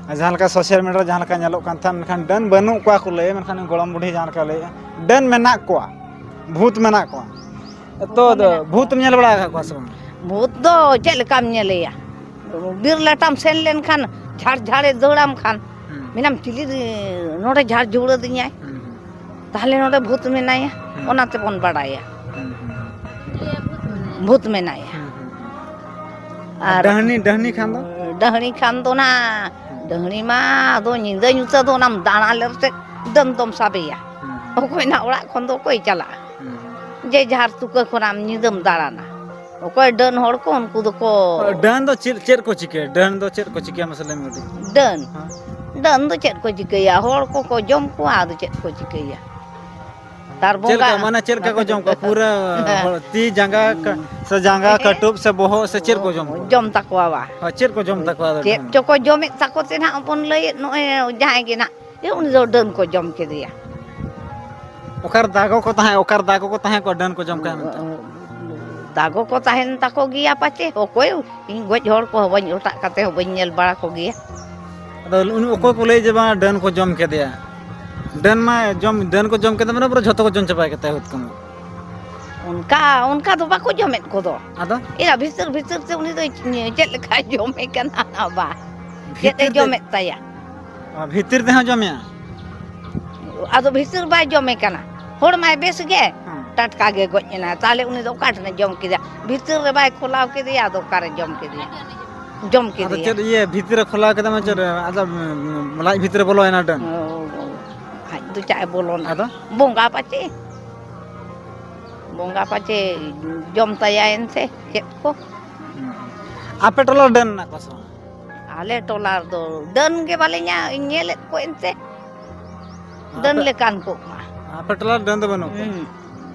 ᱟᱨ ᱡᱟᱦᱟᱸ ᱞᱮᱠᱟ ᱥᱳᱥᱟᱞ ᱢᱤᱰᱤᱭᱟ ᱨᱮ ᱡᱟᱦᱟᱸ ᱞᱮᱠᱟ ᱧᱮᱞᱚᱜ ᱠᱟᱱ ᱛᱟᱦᱮᱸᱫ, ᱢᱮᱱᱠᱷᱟᱱ ᱰᱟᱹᱱ ᱵᱟᱹᱱᱩᱜ ᱠᱚᱣᱟ ᱠᱚ ᱞᱟᱹᱭᱟ, ᱢᱮᱱᱠᱷᱟᱱ ᱜᱚᱲᱚᱢ ᱵᱩᱰᱷᱤ ᱡᱟᱦᱟᱸ ᱞᱮᱠᱟ ᱞᱟᱹᱭᱮᱫᱼᱟ, ᱰᱟᱹᱱ ᱢᱮᱱᱟᱜ ᱠᱚᱣᱟ, ᱵᱷᱩᱛ ᱢᱮᱱᱟᱜ ᱠᱚᱣᱟ᱾ ᱛᱚ ᱟᱫᱚ ᱵᱷᱩᱛ ᱮᱢ ᱧᱮᱞ ᱵᱟᱲᱟ ᱟᱠᱟᱫ ᱠᱚᱣᱟ ᱥᱮ ᱵᱟᱝ? ᱵᱷᱩᱛ ᱫᱚ ᱪᱮᱫ ᱞᱮᱠᱟᱢ ᱧᱮᱞᱮᱭᱟ? ᱵᱤᱨ ᱞᱟᱴᱟᱢ ᱥᱮᱱ ᱞᱮᱱᱠᱷᱟᱱ ᱡᱷᱟᱲ ᱡᱷᱟᱲᱮ ᱫᱟᱹᱲᱟᱢ ᱠᱷᱟᱱ, ᱦᱩᱸ᱾ ᱢᱮᱱᱟᱢ, "ᱪᱤᱞᱤ ᱱᱚᱰᱮ ᱡᱷᱟᱲ ᱡᱷᱩᱲᱟᱹᱫᱤᱧᱟᱭ?" ᱦᱩᱸ, ᱦᱩᱸ᱾ ᱛᱟᱦᱞᱮ ᱱᱚᱰᱮ ᱵᱷᱩᱛ ᱢᱮᱱᱟᱭᱟ, ᱦᱩᱸ᱾ ᱚᱱᱟ ᱛᱮᱵᱚᱱ ᱵᱟᱲᱟᱭᱟ᱾ ᱦᱩᱸ, ᱦᱩᱸ, ᱦᱩᱸ᱾ ᱵᱷᱩᱛ ᱢᱮᱱᱟᱭᱟ᱾ ᱦᱩᱸ, ᱦᱩᱸ, ᱦᱩᱸ᱾ ᱟᱨ ᱟᱨ ᱰᱟᱹᱦᱱᱤ, ᱰᱟᱹᱦᱱᱤ ᱠᱷᱟᱱ ᱫᱚ? ᱰᱟᱹᱦᱱᱤ ᱠᱷᱟᱱ ᱫᱚ ᱱᱟ, ᱦᱩᱸ᱾ ᱰᱟᱹᱦᱱᱤ ᱢᱟ ᱟᱫᱚ ᱧᱤᱫᱟᱹ ᱧᱩᱛᱟᱹ ᱫᱚ ᱚᱱᱟᱢ ᱫᱟᱬᱟ ᱞᱮ ᱨᱮᱥᱮ ᱰᱟᱹᱱ ᱫᱚᱢ ᱥᱟᱵᱮᱭᱟ᱾ ᱦᱩᱸ, ᱦᱩᱸ᱾ ᱚᱠᱚᱭᱱᱟᱜ ᱚᱲᱟᱜ ᱠᱷᱚᱱ ᱫᱚ ᱚᱠᱚᱭ ᱪᱟᱞᱟᱜᱼᱟ? ᱦᱩᱸ, ᱦᱩᱸ᱾ ᱡᱮ ᱡᱟᱦᱟᱨ ᱛᱩᱠᱟᱹ ᱠᱷᱚᱱᱟᱜ ᱧᱤᱫᱟᱹᱢ ᱫᱟᱬᱟᱱᱟ᱾ ᱚᱠᱚᱭ ᱰᱟᱹᱱ ᱦᱚᱲ ᱠᱚ, ᱩᱱᱠᱩ ᱫᱚᱠᱚ ᱰᱟᱹᱱ ᱫᱚ ᱪᱮᱫ, ᱪᱮᱫ ᱠᱚ ᱪᱤᱠᱟᱹᱭᱟ? ᱰᱟᱹᱱ ᱫᱚ ᱪᱮᱫ ᱠᱚ ᱪᱤᱠᱟᱹᱭᱟ? ᱢᱟᱥᱮ ᱞᱟᱹᱭ ᱢᱮ ᱠᱟᱹᱴᱤᱡ᱾ ᱰᱟᱹᱱ? ᱦᱮᱸ᱾ ᱰᱟᱹᱱ ᱫᱚ ᱪᱮᱫ ᱠᱚ ᱪᱤᱠᱟᱹᱭᱟ? ᱦᱚᱲ ᱠᱚᱠᱚ ᱡᱚᱢ ᱠᱚᱣᱟ, ᱟᱫᱚ ᱪᱮᱫ ᱠᱚ ᱪᱤᱠᱟᱹᱭᱟ? ᱛᱟᱨ ᱪᱮᱫ ᱞᱮᱠᱟ, ᱵᱚᱸᱜᱟ ᱢᱟᱱᱮ ᱪᱮᱫ ᱞᱮᱠᱟ ᱠᱚ ᱡᱚᱢ ᱠᱚᱣᱟ? ᱯᱩᱨᱟᱹ ᱦᱮᱸ᱾ ᱦᱚᱲ, ᱛᱤ, ᱡᱟᱸᱜᱟ, ᱠᱟ-, ᱥᱮ ᱡᱟᱸᱜᱟ, ᱦᱮᱸ᱾ ᱠᱟᱹᱴᱩᱵ ᱥᱮ ᱵᱚᱦᱚᱜ ᱥᱮ ᱪᱮᱫ ᱠᱚ ᱡᱚᱢ ᱠᱚᱣᱟ? ᱡᱚᱢ ᱛᱟᱠᱚᱣᱟ ᱵᱟ᱾ ᱦᱳᱭ, ᱪᱮᱫ ᱠᱚ ᱡᱚᱢ ᱛᱟᱠᱚᱣᱟ ᱟᱫᱚ ᱪᱮᱫ ᱰᱟᱹᱱ? ᱪᱚᱠᱚ ᱡᱚᱢᱮᱫ ᱛᱟᱠᱚ ᱛᱮ ᱱᱟᱦᱟᱜ ᱵᱚᱱ ᱞᱟᱹᱭᱮᱫ, ᱱᱚᱜᱼᱚᱭ ᱡᱟᱦᱟᱸᱭ ᱜᱮ ᱱᱟᱦᱟᱜ, ᱮ, ᱩᱱᱤ ᱫᱚ ᱰᱟᱹᱱ ᱠᱚ ᱡᱚᱢ ᱠᱮᱫᱮᱭᱟ᱾ ᱚᱠᱟᱨᱮ ᱫᱟᱜᱚ ᱠᱚ ᱛᱟᱦᱮᱸ, ᱚᱠᱟᱨᱮ ᱫᱟᱜᱚ ᱠᱚ ᱛᱟᱦᱮᱸ ᱠᱚᱜᱼᱟ, ᱰᱟᱹᱱ ᱠᱚ ᱡᱚᱢ ᱠᱟᱭᱟ ᱢᱮᱱᱛᱮ? ᱫᱟᱜᱚ ᱠᱚ ᱛᱟᱦᱮᱱ ᱛᱟᱠᱚ ᱜᱮᱭᱟ ᱯᱟᱪᱮ, ᱚᱠᱚᱭ, ᱤᱧ ᱜᱚᱡ ᱦᱚᱲ ᱠᱚᱦᱚᱸ ᱵᱟᱹᱧ ᱚᱴᱟᱜ ᱠᱟᱛᱮ ᱦᱚᱸ ᱵᱟᱹᱧ ᱧᱮᱞ ᱵᱟᱲᱟ ᱠᱚᱜᱮᱭᱟ᱾ ᱟᱫᱚ ᱩᱱᱤ ᱚᱠᱚᱭ ᱠᱚ ᱞᱟᱹᱭ ᱡᱮ ᱵᱟᱝ ᱰᱟᱹᱱ ᱠᱚ ᱡᱚᱢ ᱠᱮᱫᱮᱭᱟ? ᱰᱟᱹᱱ ᱢᱟ ᱡᱚᱢ, ᱰᱟᱹᱱ ᱠᱚ ᱡᱚᱢ ᱠᱮᱫᱮ ᱢᱟᱱᱮ ᱯᱩᱨᱟᱹ ᱡᱷᱚᱛᱚ ᱠᱚ ᱡᱚᱢ ᱪᱟᱵᱟ ᱠᱮᱫ ᱛᱟᱭᱟ ᱦᱩᱛᱠᱟᱹᱢ᱾ ᱚᱱᱠᱟ, ᱚᱱᱠᱟ ᱫᱚ ᱵᱟᱠᱚ ᱡᱚᱢᱮᱫ ᱠᱚᱫᱚ᱾ ᱟᱫᱚ? ᱮᱭᱟ, ᱵᱷᱤᱛᱤᱨ ᱵᱷᱤᱛᱤᱨ ᱛᱮ ᱩᱱᱤ ᱫᱚ ᱪᱮᱫ ᱞᱮᱠᱟᱭ ᱡᱚᱢᱮ ᱠᱟᱱᱟ ᱵᱟ? ᱪᱮᱫ ᱮ ᱵᱷᱤᱛᱤᱨ ᱛᱮ? ᱡᱚᱢᱮᱫ ᱛᱟᱭᱟ᱾ ᱚ, ᱵᱷᱤᱛᱤᱨ ᱛᱮᱦᱚᱸ ᱡᱚᱢᱮᱜᱼᱟ? ᱟᱫᱚ ᱵᱷᱤᱛᱤᱨ ᱵᱟᱭ ᱡᱚᱢᱮ ᱠᱟᱱᱟ᱾ ᱦᱚᱲ ᱢᱟᱭ ᱵᱮᱥ ᱜᱮ, ᱦᱮᱸ᱾ ᱴᱟᱴᱠᱟ ᱜᱮ ᱜᱚᱡ ᱮᱱᱟᱭ᱾ ᱛᱟᱦᱞᱮ ᱩᱱᱤ ᱫᱚ ᱚᱠᱟ ᱴᱷᱮᱱᱮ ᱡᱚᱢ ᱠᱮᱫᱟ? ᱵᱷᱤᱛᱤᱨ ᱨᱮ ᱵᱟᱭ ᱠᱷᱚᱞᱟᱣ ᱠᱮᱫᱮᱭᱟ, ᱟᱫᱚ ᱚᱠᱟᱨᱮ ᱡᱚᱢ ᱠᱮᱫᱮᱭᱟ? ᱡᱚᱢ ᱟᱫᱚ ᱠᱮᱫᱮᱭᱟ᱾ ᱪᱮᱫ ᱤᱭᱟᱹ ᱵᱷᱤᱛᱤᱨ ᱨᱮ ᱠᱷᱚᱞᱟᱣ ᱠᱮᱫᱟ, ᱢᱟ ᱪᱮᱫ, ᱟᱫᱚ, ᱩᱸ, ᱞᱟᱡ ᱵᱷᱤᱛᱤᱨ ᱨᱮ ᱵᱚᱞᱚᱭᱮᱱᱟ ᱰᱟᱹᱱ? ᱚ, ᱟᱡ ᱫᱚ ᱪᱟᱜ ᱮ ᱵᱚᱞᱚᱱᱟ? ᱟᱫᱚ? ᱵᱚᱸᱜᱟ ᱯᱟᱪᱮ᱾ ᱵᱚᱸᱜᱟ ᱯᱟᱪᱮ ᱡᱚᱢ ᱛᱟᱭᱟ ᱮᱱᱛᱮ ᱪᱮᱫ ᱠᱚ᱾ ᱦᱩᱸ᱾ ᱟᱯᱮ ᱴᱚᱞᱟ ᱨᱮ ᱰᱟᱹᱱ ᱢᱮᱱᱟᱜ ᱠᱚᱣᱟ ᱥᱮ ᱵᱟᱝ? ᱟᱞᱮ ᱴᱚᱞᱟ ᱨᱮᱫᱚ ᱰᱟᱹᱱ ᱜᱮ ᱵᱟᱞᱮ ᱧᱟ-, ᱧᱮᱞᱮᱫ ᱠᱚ ᱮᱱᱛᱮ᱾ ᱰᱟᱹᱱ ᱟᱯᱮ, ᱞᱮᱠᱟᱱ ᱠᱚ ᱢᱟ᱾ ᱟᱯᱮ ᱴᱚᱞᱟ ᱨᱮ ᱰᱟᱹᱱ ᱫᱚ ᱵᱟᱹᱱᱩᱜ ᱠᱚᱣᱟ? ᱦᱩᱸ᱾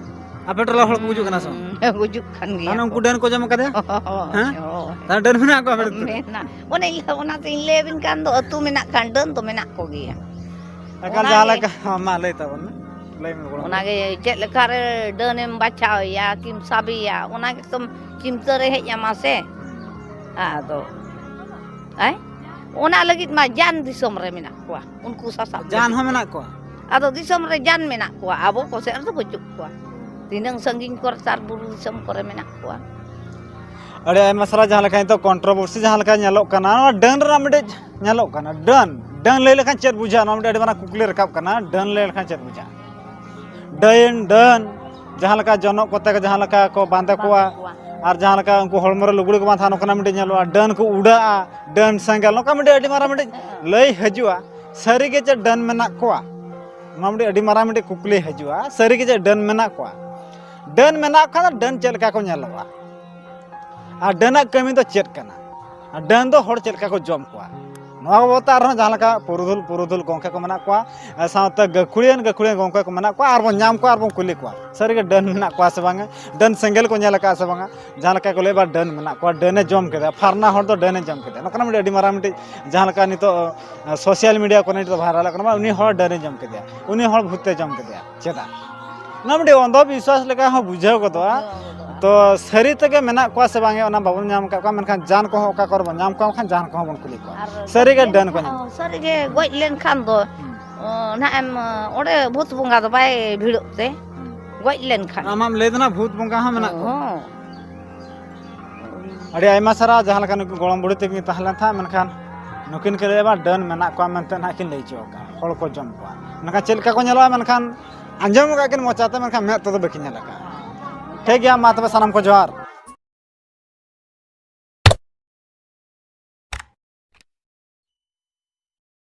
ᱟᱯᱮ ᱴᱚᱞᱟ ᱦᱚᱲ ᱠᱚ ᱜᱩᱡᱩᱜ ᱠᱟᱱᱟ ᱥᱮ ᱵᱟᱝ? ᱦᱩᱸ, ᱜᱩᱡᱩᱜ ᱠᱟᱱ ᱜᱮᱭᱟ ᱢᱟᱱᱮ ᱠᱚ᱾ ᱩᱱᱠᱩ ᱰᱟᱹᱱ ᱠᱚ ᱡᱚᱢ ᱠᱟᱫᱮᱭᱟ? ᱦᱳᱭ, ᱦᱮᱸ? ᱦᱳᱭ᱾ ᱛᱟᱦᱞᱮ ᱰᱟᱹᱱ ᱢᱮᱱᱟᱜ ᱠᱚᱣᱟ ᱟᱯᱮ ᱟᱹᱛᱩ ᱨᱮ? ᱢᱮᱱᱟᱜ᱾ ᱚᱱᱮ ᱤᱧ ᱞᱟᱹ-, ᱚᱱᱟᱛᱮᱧ ᱞᱟᱹᱭ ᱟᱵᱤᱱ ᱠᱟᱱ ᱫᱚ, ᱟᱹᱛᱩ ᱢᱮᱱᱟᱜ ᱠᱷᱟᱱ ᱰᱟᱹᱱ ᱫᱚ ᱢᱮᱱᱟᱜ ᱠᱚᱜᱮᱭᱟ᱾ ᱮᱠᱟᱞ ᱚᱱᱟ ᱡᱟᱦᱟᱸ ᱜᱮ᱾ ᱞᱮᱠᱟ, ᱢᱟ ᱞᱟᱹᱭ ᱛᱟᱵᱚᱱ ᱢᱮ᱾ ᱞᱟᱹᱭ ᱢᱮ ᱜᱚᱲᱚᱢ ᱚᱱᱟ ᱠᱩᱲᱤ᱾ ᱜᱮ ᱪᱮᱫ ᱞᱮᱠᱟᱨᱮ ᱰᱟᱹᱱᱮᱢ ᱵᱟᱪᱷᱟᱣᱮᱭᱟ, ᱠᱤᱢ ᱥᱟᱵᱮᱭᱟ, ᱚᱱᱟ ᱜᱮᱛᱚᱢ ᱪᱤᱱᱛᱟᱹ ᱨᱮ ᱦᱮᱡ ᱟᱢᱟ ᱥᱮ᱾ ᱦᱩᱸ᱾ ᱟᱫᱚ, ᱟᱭ? ᱚᱱᱟ ᱞᱟᱹᱜᱤᱫ ᱢᱟ ᱡᱟᱱ ᱫᱤᱥᱚᱢ ᱨᱮ ᱢᱮᱱᱟᱜ ᱠᱚᱣᱟ, ᱩᱱᱠᱩ ᱥᱟᱥᱟᱵ ᱡᱟᱱ ᱞᱟᱹᱜᱤᱫ᱾ ᱦᱚᱸ ᱢᱮᱱᱟᱜ ᱠᱚᱣᱟ? ᱟᱫᱚ ᱫᱤᱥᱚᱢ ᱨᱮ ᱡᱟᱱ ᱢᱮᱱᱟᱜ ᱠᱚᱣᱟ, ᱟᱵᱚ ᱠᱚ ᱥᱮᱫ ᱨᱮᱫᱚ ᱵᱟᱹᱪᱩᱜ ᱠᱚᱣᱟ᱾ ᱛᱤᱱᱟᱹᱝ ᱥᱟᱺᱜᱤᱧ ᱠᱚᱨᱮ ᱛᱟᱨ ᱵᱩᱨᱩ ᱫᱤᱥᱚᱢ ᱠᱚᱨᱮ ᱢᱮᱱᱟᱜ ᱠᱚᱣᱟ᱾ ᱟᱹᱰᱤ ᱟᱭᱢᱟ ᱥᱟᱨᱦᱟᱣ᱾ ᱡᱟᱦᱟᱸ ᱞᱮᱠᱟ ᱱᱤᱛᱚᱜ ᱠᱚᱱᱴᱨᱳᱵᱷᱟᱨᱥᱤ ᱡᱟᱦᱟᱸ ᱞᱮᱠᱟ ᱧᱮᱞᱚᱜ ᱠᱟᱱᱟ, ᱱᱚᱣᱟ ᱰᱟᱹᱱ ᱨᱮᱱᱟᱜ ᱢᱤᱫᱴᱮᱡ ᱧᱮᱞᱚᱜ ᱠᱟᱱᱟ, ᱰᱟᱹᱱ, ᱰᱟᱹᱱ ᱞᱟᱹᱭ ᱞᱮᱠᱷᱟᱱ ᱪᱮᱫ ᱵᱩᱡᱷᱟᱹᱜᱼᱟ? ᱱᱚᱣᱟ ᱢᱤᱫᱴᱮᱡ ᱟᱹᱰᱤ ᱢᱟᱨᱟᱝ ᱠᱩᱠᱞᱤ ᱨᱟᱠᱟᱵ ᱠᱟᱱᱟ, ᱰᱟᱹᱱ ᱞᱟᱹᱭ ᱞᱮᱠᱷᱟᱱ ᱪᱮᱫ ᱵᱩᱡᱷᱟᱹᱜᱼᱟ? ᱰᱟᱹᱱ, ᱰᱟᱹᱱ, ᱡᱟᱦᱟᱸ ᱞᱮᱠᱟ ᱡᱚᱱᱚᱜ ᱠᱚᱛᱮ ᱠᱚ ᱡᱟᱦᱟᱸ ᱞᱮᱠᱟ ᱠᱚ ᱵᱟᱸᱫᱮ ᱠᱚᱣᱟ, ᱵᱟᱸᱫᱮ ᱠᱚᱣᱟ᱾ ᱟᱨ ᱡᱟᱦᱟᱸ ᱞᱮᱠᱟ ᱩᱱᱠᱩ ᱦᱚᱲᱢᱚ ᱨᱮ ᱞᱩᱜᱽᱲᱤ ᱠᱚ ᱵᱟᱝ ᱛᱟᱦᱮᱱᱟ, ᱱᱚᱝᱠᱟᱱᱟᱜ ᱢᱤᱫᱴᱮᱡ ᱧᱮᱞᱚᱜᱼᱟ, ᱰᱟᱹᱱ ᱠᱚ ᱩᱰᱟᱹᱜᱼᱟ, ᱰᱟᱹᱱ ᱥᱮᱸᱜᱮᱞ, ᱱᱚᱝᱠᱟ ᱢᱤᱫᱴᱮᱡ ᱟᱹᱰᱤ ᱢᱟᱨᱟᱝ ᱢᱤᱫᱴᱮᱡ ᱞᱟᱹᱭ ᱦᱤᱡᱩᱜᱼᱟ᱾ ᱥᱟᱹᱨᱤ ᱜᱮ ᱪᱮᱫ ᱰᱟᱹᱱ ᱢᱮᱱᱟᱜ ᱠᱚᱣᱟ? ᱱᱚᱣᱟ ᱢᱤᱫᱴᱮᱡ ᱟᱹᱰᱤ ᱢᱟᱨᱟᱝ ᱢᱤᱫᱴᱮᱡ ᱠᱩᱠᱞᱤ ᱦᱤᱡᱩᱜᱼᱟ, ᱥᱟᱹᱨᱤ ᱜᱮ ᱪᱮᱫ ᱰᱟᱹᱱ ᱢᱮᱱᱟᱜ ᱠᱚᱣᱟ? ᱰᱟᱹᱱ ᱢᱮᱱᱟᱜ ᱠᱷᱟᱱ ᱫᱚ ᱰᱟᱹᱱ ᱪᱮᱫ ᱞᱮᱠᱟ ᱠᱚ ᱧᱮᱞᱚᱜᱼᱟ? ᱟᱨ ᱰᱟᱹᱱᱟᱜ ᱠᱟᱹᱢᱤ ᱫᱚ ᱪᱮᱫ ᱠᱟᱱᱟ? ᱟᱨ ᱰᱟᱹᱱ ᱫᱚ ᱦᱚᱲ ᱪᱮᱫ ᱞᱮᱠᱟ ᱠᱚ ᱡᱚᱢ ᱠᱚᱣᱟ? ᱱᱚᱣᱟ ᱵᱟᱵᱚᱫ ᱛᱮ ᱟᱨᱦᱚᱸ ᱡᱟᱦᱟᱸ ᱞᱮᱠᱟ ᱯᱩᱨᱩᱫᱷᱩᱞ, ᱯᱩᱨᱩᱫᱷᱩᱞ ᱜᱚᱢᱠᱮ ᱠᱚ ᱢᱮᱱᱟᱜ ᱠᱚᱣᱟ, ᱟᱨ ᱥᱟᱶᱛᱮ ᱜᱟᱹᱠᱷᱩᱲᱤᱭᱟᱹᱱ, ᱜᱟᱹᱠᱷᱩᱲᱤᱭᱟᱹᱱ ᱜᱚᱢᱠᱮ ᱠᱚ ᱢᱮᱱᱟᱜ ᱠᱚᱣᱟ, ᱟᱨ ᱵᱚᱱ ᱧᱟᱢ ᱠᱚᱣᱟ ᱟᱨ ᱵᱚᱱ ᱠᱩᱞᱤ ᱠᱚᱣᱟ, ᱥᱟᱹᱨᱤᱜᱮ ᱰᱟᱹᱱ ᱢᱮᱱᱟᱜ ᱠᱚᱣᱟ ᱥᱮ ᱵᱟᱝᱟ? ᱰᱟᱹᱱ ᱥᱮᱸᱜᱮᱞ ᱠᱚ ᱧᱮᱞ ᱟᱠᱟᱫᱼᱟ ᱥᱮ ᱵᱟᱝᱟ? ᱡᱟᱦᱟᱸ ᱞᱮᱠᱟ ᱠᱚ ᱞᱟᱹᱭ, ᱵᱟ ᱰᱟᱹᱱ ᱢᱮᱱᱟᱜ ᱠᱚᱣᱟ, ᱰᱟᱹᱱᱮ ᱡᱚᱢ ᱠᱮᱫᱟ, ᱯᱷᱟᱨᱱᱟ ᱦᱚᱲ ᱫᱚ ᱰᱟᱹᱱᱮ ᱡᱚᱢ ᱠᱮᱫᱟ, ᱱᱚᱝᱠᱟᱱᱟᱜ ᱢᱤᱫᱴᱮᱱ ᱟᱹᱰᱤ ᱢᱟᱨᱟᱝ ᱢᱤᱫᱴᱤᱡ, ᱡᱟᱦᱟᱸ ᱞᱮᱠᱟ ᱱᱤᱛᱚᱜ ᱥᱳᱥᱟᱞ ᱢᱤᱰᱤᱭᱟ ᱠᱚᱨᱮ ᱱᱤᱛᱚᱜ ᱵᱷᱟᱭᱨᱟᱞᱚᱜ ᱠᱟᱱᱟ, ᱵᱟ ᱩᱱᱤ ᱦᱚᱲ ᱰᱟᱹᱱᱮ ᱡᱚᱢ ᱠᱮᱫᱮᱭᱟ, ᱩᱱᱤ ᱦᱚᱲ ᱵᱷᱩᱛᱮ ᱡᱚᱢ ᱠᱮᱫᱮᱭᱟ, ᱪᱮᱫᱟᱜ? ᱚᱱᱟ ᱢᱤᱫᱴᱤᱡ ᱚᱱᱫᱷᱚ ᱵᱤᱥᱣᱟᱥ ᱞᱮᱠᱟ ᱦᱚᱸ ᱵᱩᱡᱷᱟᱹᱣ ᱜᱚᱫᱚᱜᱼᱟ᱾ ᱛᱚ ᱥᱟᱹᱨᱤ ᱛᱮᱜᱮ ᱢᱮᱱᱟᱜ ᱠᱚᱣᱟ ᱥᱮ ᱵᱟᱝ, ᱚᱱᱟ ᱵᱟᱵᱚᱱ ᱧᱟᱢ ᱟᱠᱟᱫ ᱠᱚᱣᱟ, ᱢᱮᱱᱠᱷᱟᱱ ᱡᱟᱱ ᱠᱚᱦᱚᱸ ᱚᱠᱟ ᱠᱚᱨᱮ ᱵᱚᱱ ᱧᱟᱢ ᱠᱚᱣᱟ, ᱵᱟᱠᱷᱟᱱ ᱡᱟᱱ ᱠᱚᱦᱚᱸ ᱵᱚᱱ ᱠᱩᱞᱤ ᱠᱚᱣᱟ᱾ ᱟᱨ ᱥᱟᱹᱨᱤ ᱜᱮ ᱜᱚᱡ ᱰᱟᱹᱱ ᱠᱚ ᱞᱮᱱᱠᱷᱟᱱ, ᱧᱟᱢ ᱦᱚᱸ, ᱥᱟᱹᱨᱤ ᱜᱮ ᱜᱚᱡ ᱞᱮᱱᱠᱷᱟᱱ ᱫᱚ, ᱚ, ᱱᱟᱦᱟᱜ ᱮᱢ, ᱚᱸᱰᱮ ᱵᱷᱩᱛ ᱵᱚᱸᱜᱟ ᱫᱚ ᱵᱟᱭ ᱵᱷᱤᱲᱚᱜ ᱛᱮ, ᱜᱚᱡ ᱞᱮᱱᱠᱷᱟᱱ᱾ ᱟᱢᱟᱢ ᱞᱟᱹᱭ ᱫᱟ ᱱᱟ ᱵᱷᱩᱛ ᱵᱚᱸᱜᱟ ᱦᱚᱸ ᱢᱮᱱᱟᱜ ᱠᱚᱣᱟ᱾ ᱦᱚᱸ᱾ ᱟᱹᱰᱤ ᱟᱭᱢᱟ ᱥᱟᱨᱦᱟᱣ᱾ ᱡᱟᱦᱟᱸ ᱞᱮᱠᱟ ᱱᱩᱠᱤᱱ ᱜᱚᱲᱚᱢ ᱵᱩᱲᱦᱤ ᱛᱟᱹᱠᱤᱱ ᱛᱟᱦᱮᱸ ᱞᱮᱱ ᱛᱟᱦᱮᱸᱫ, ᱢᱮᱱᱠᱷᱟᱱ ᱱᱩᱠᱤᱱ ᱠᱤᱱ ᱞᱟᱹᱭ ᱮᱫᱟ ᱰᱟᱹᱱ ᱢᱮᱱᱟᱜ ᱠᱚᱣᱟ ᱢᱮᱱᱛᱮ ᱱᱟᱦᱟᱜ ᱠᱤᱱ ᱞᱟᱹᱭ ᱦᱚᱪᱚ ᱟᱠᱟᱫᱼᱟ, ᱦᱚᱲ ᱠᱚ ᱡᱚᱢ ᱠᱚᱣᱟ᱾ ᱢᱮᱱᱠᱷᱟᱱ ᱪᱮᱫ ᱞᱮᱠᱟ ᱠᱚ ᱧᱮᱞᱚᱜᱼᱟ, ᱢᱮᱱᱠᱷᱟᱱ ᱟᱸᱡᱚᱢ ᱟᱠᱟᱫ ᱠᱤᱱ ᱢᱚᱪᱟᱛᱮ, ᱢᱮᱱᱠᱷᱟᱱ ᱢᱮᱫ ᱛᱮᱫᱚ ᱵᱟᱹᱠᱤᱱ ᱧᱮᱞ ᱟᱠᱟᱫᱼᱟ᱾ ᱴᱷᱤᱠ ᱜᱮᱭᱟ, ᱢᱟ ᱛᱚᱵᱮ ᱥᱟᱱᱟᱢ ᱠᱚ ᱡᱚᱦᱟᱨ᱾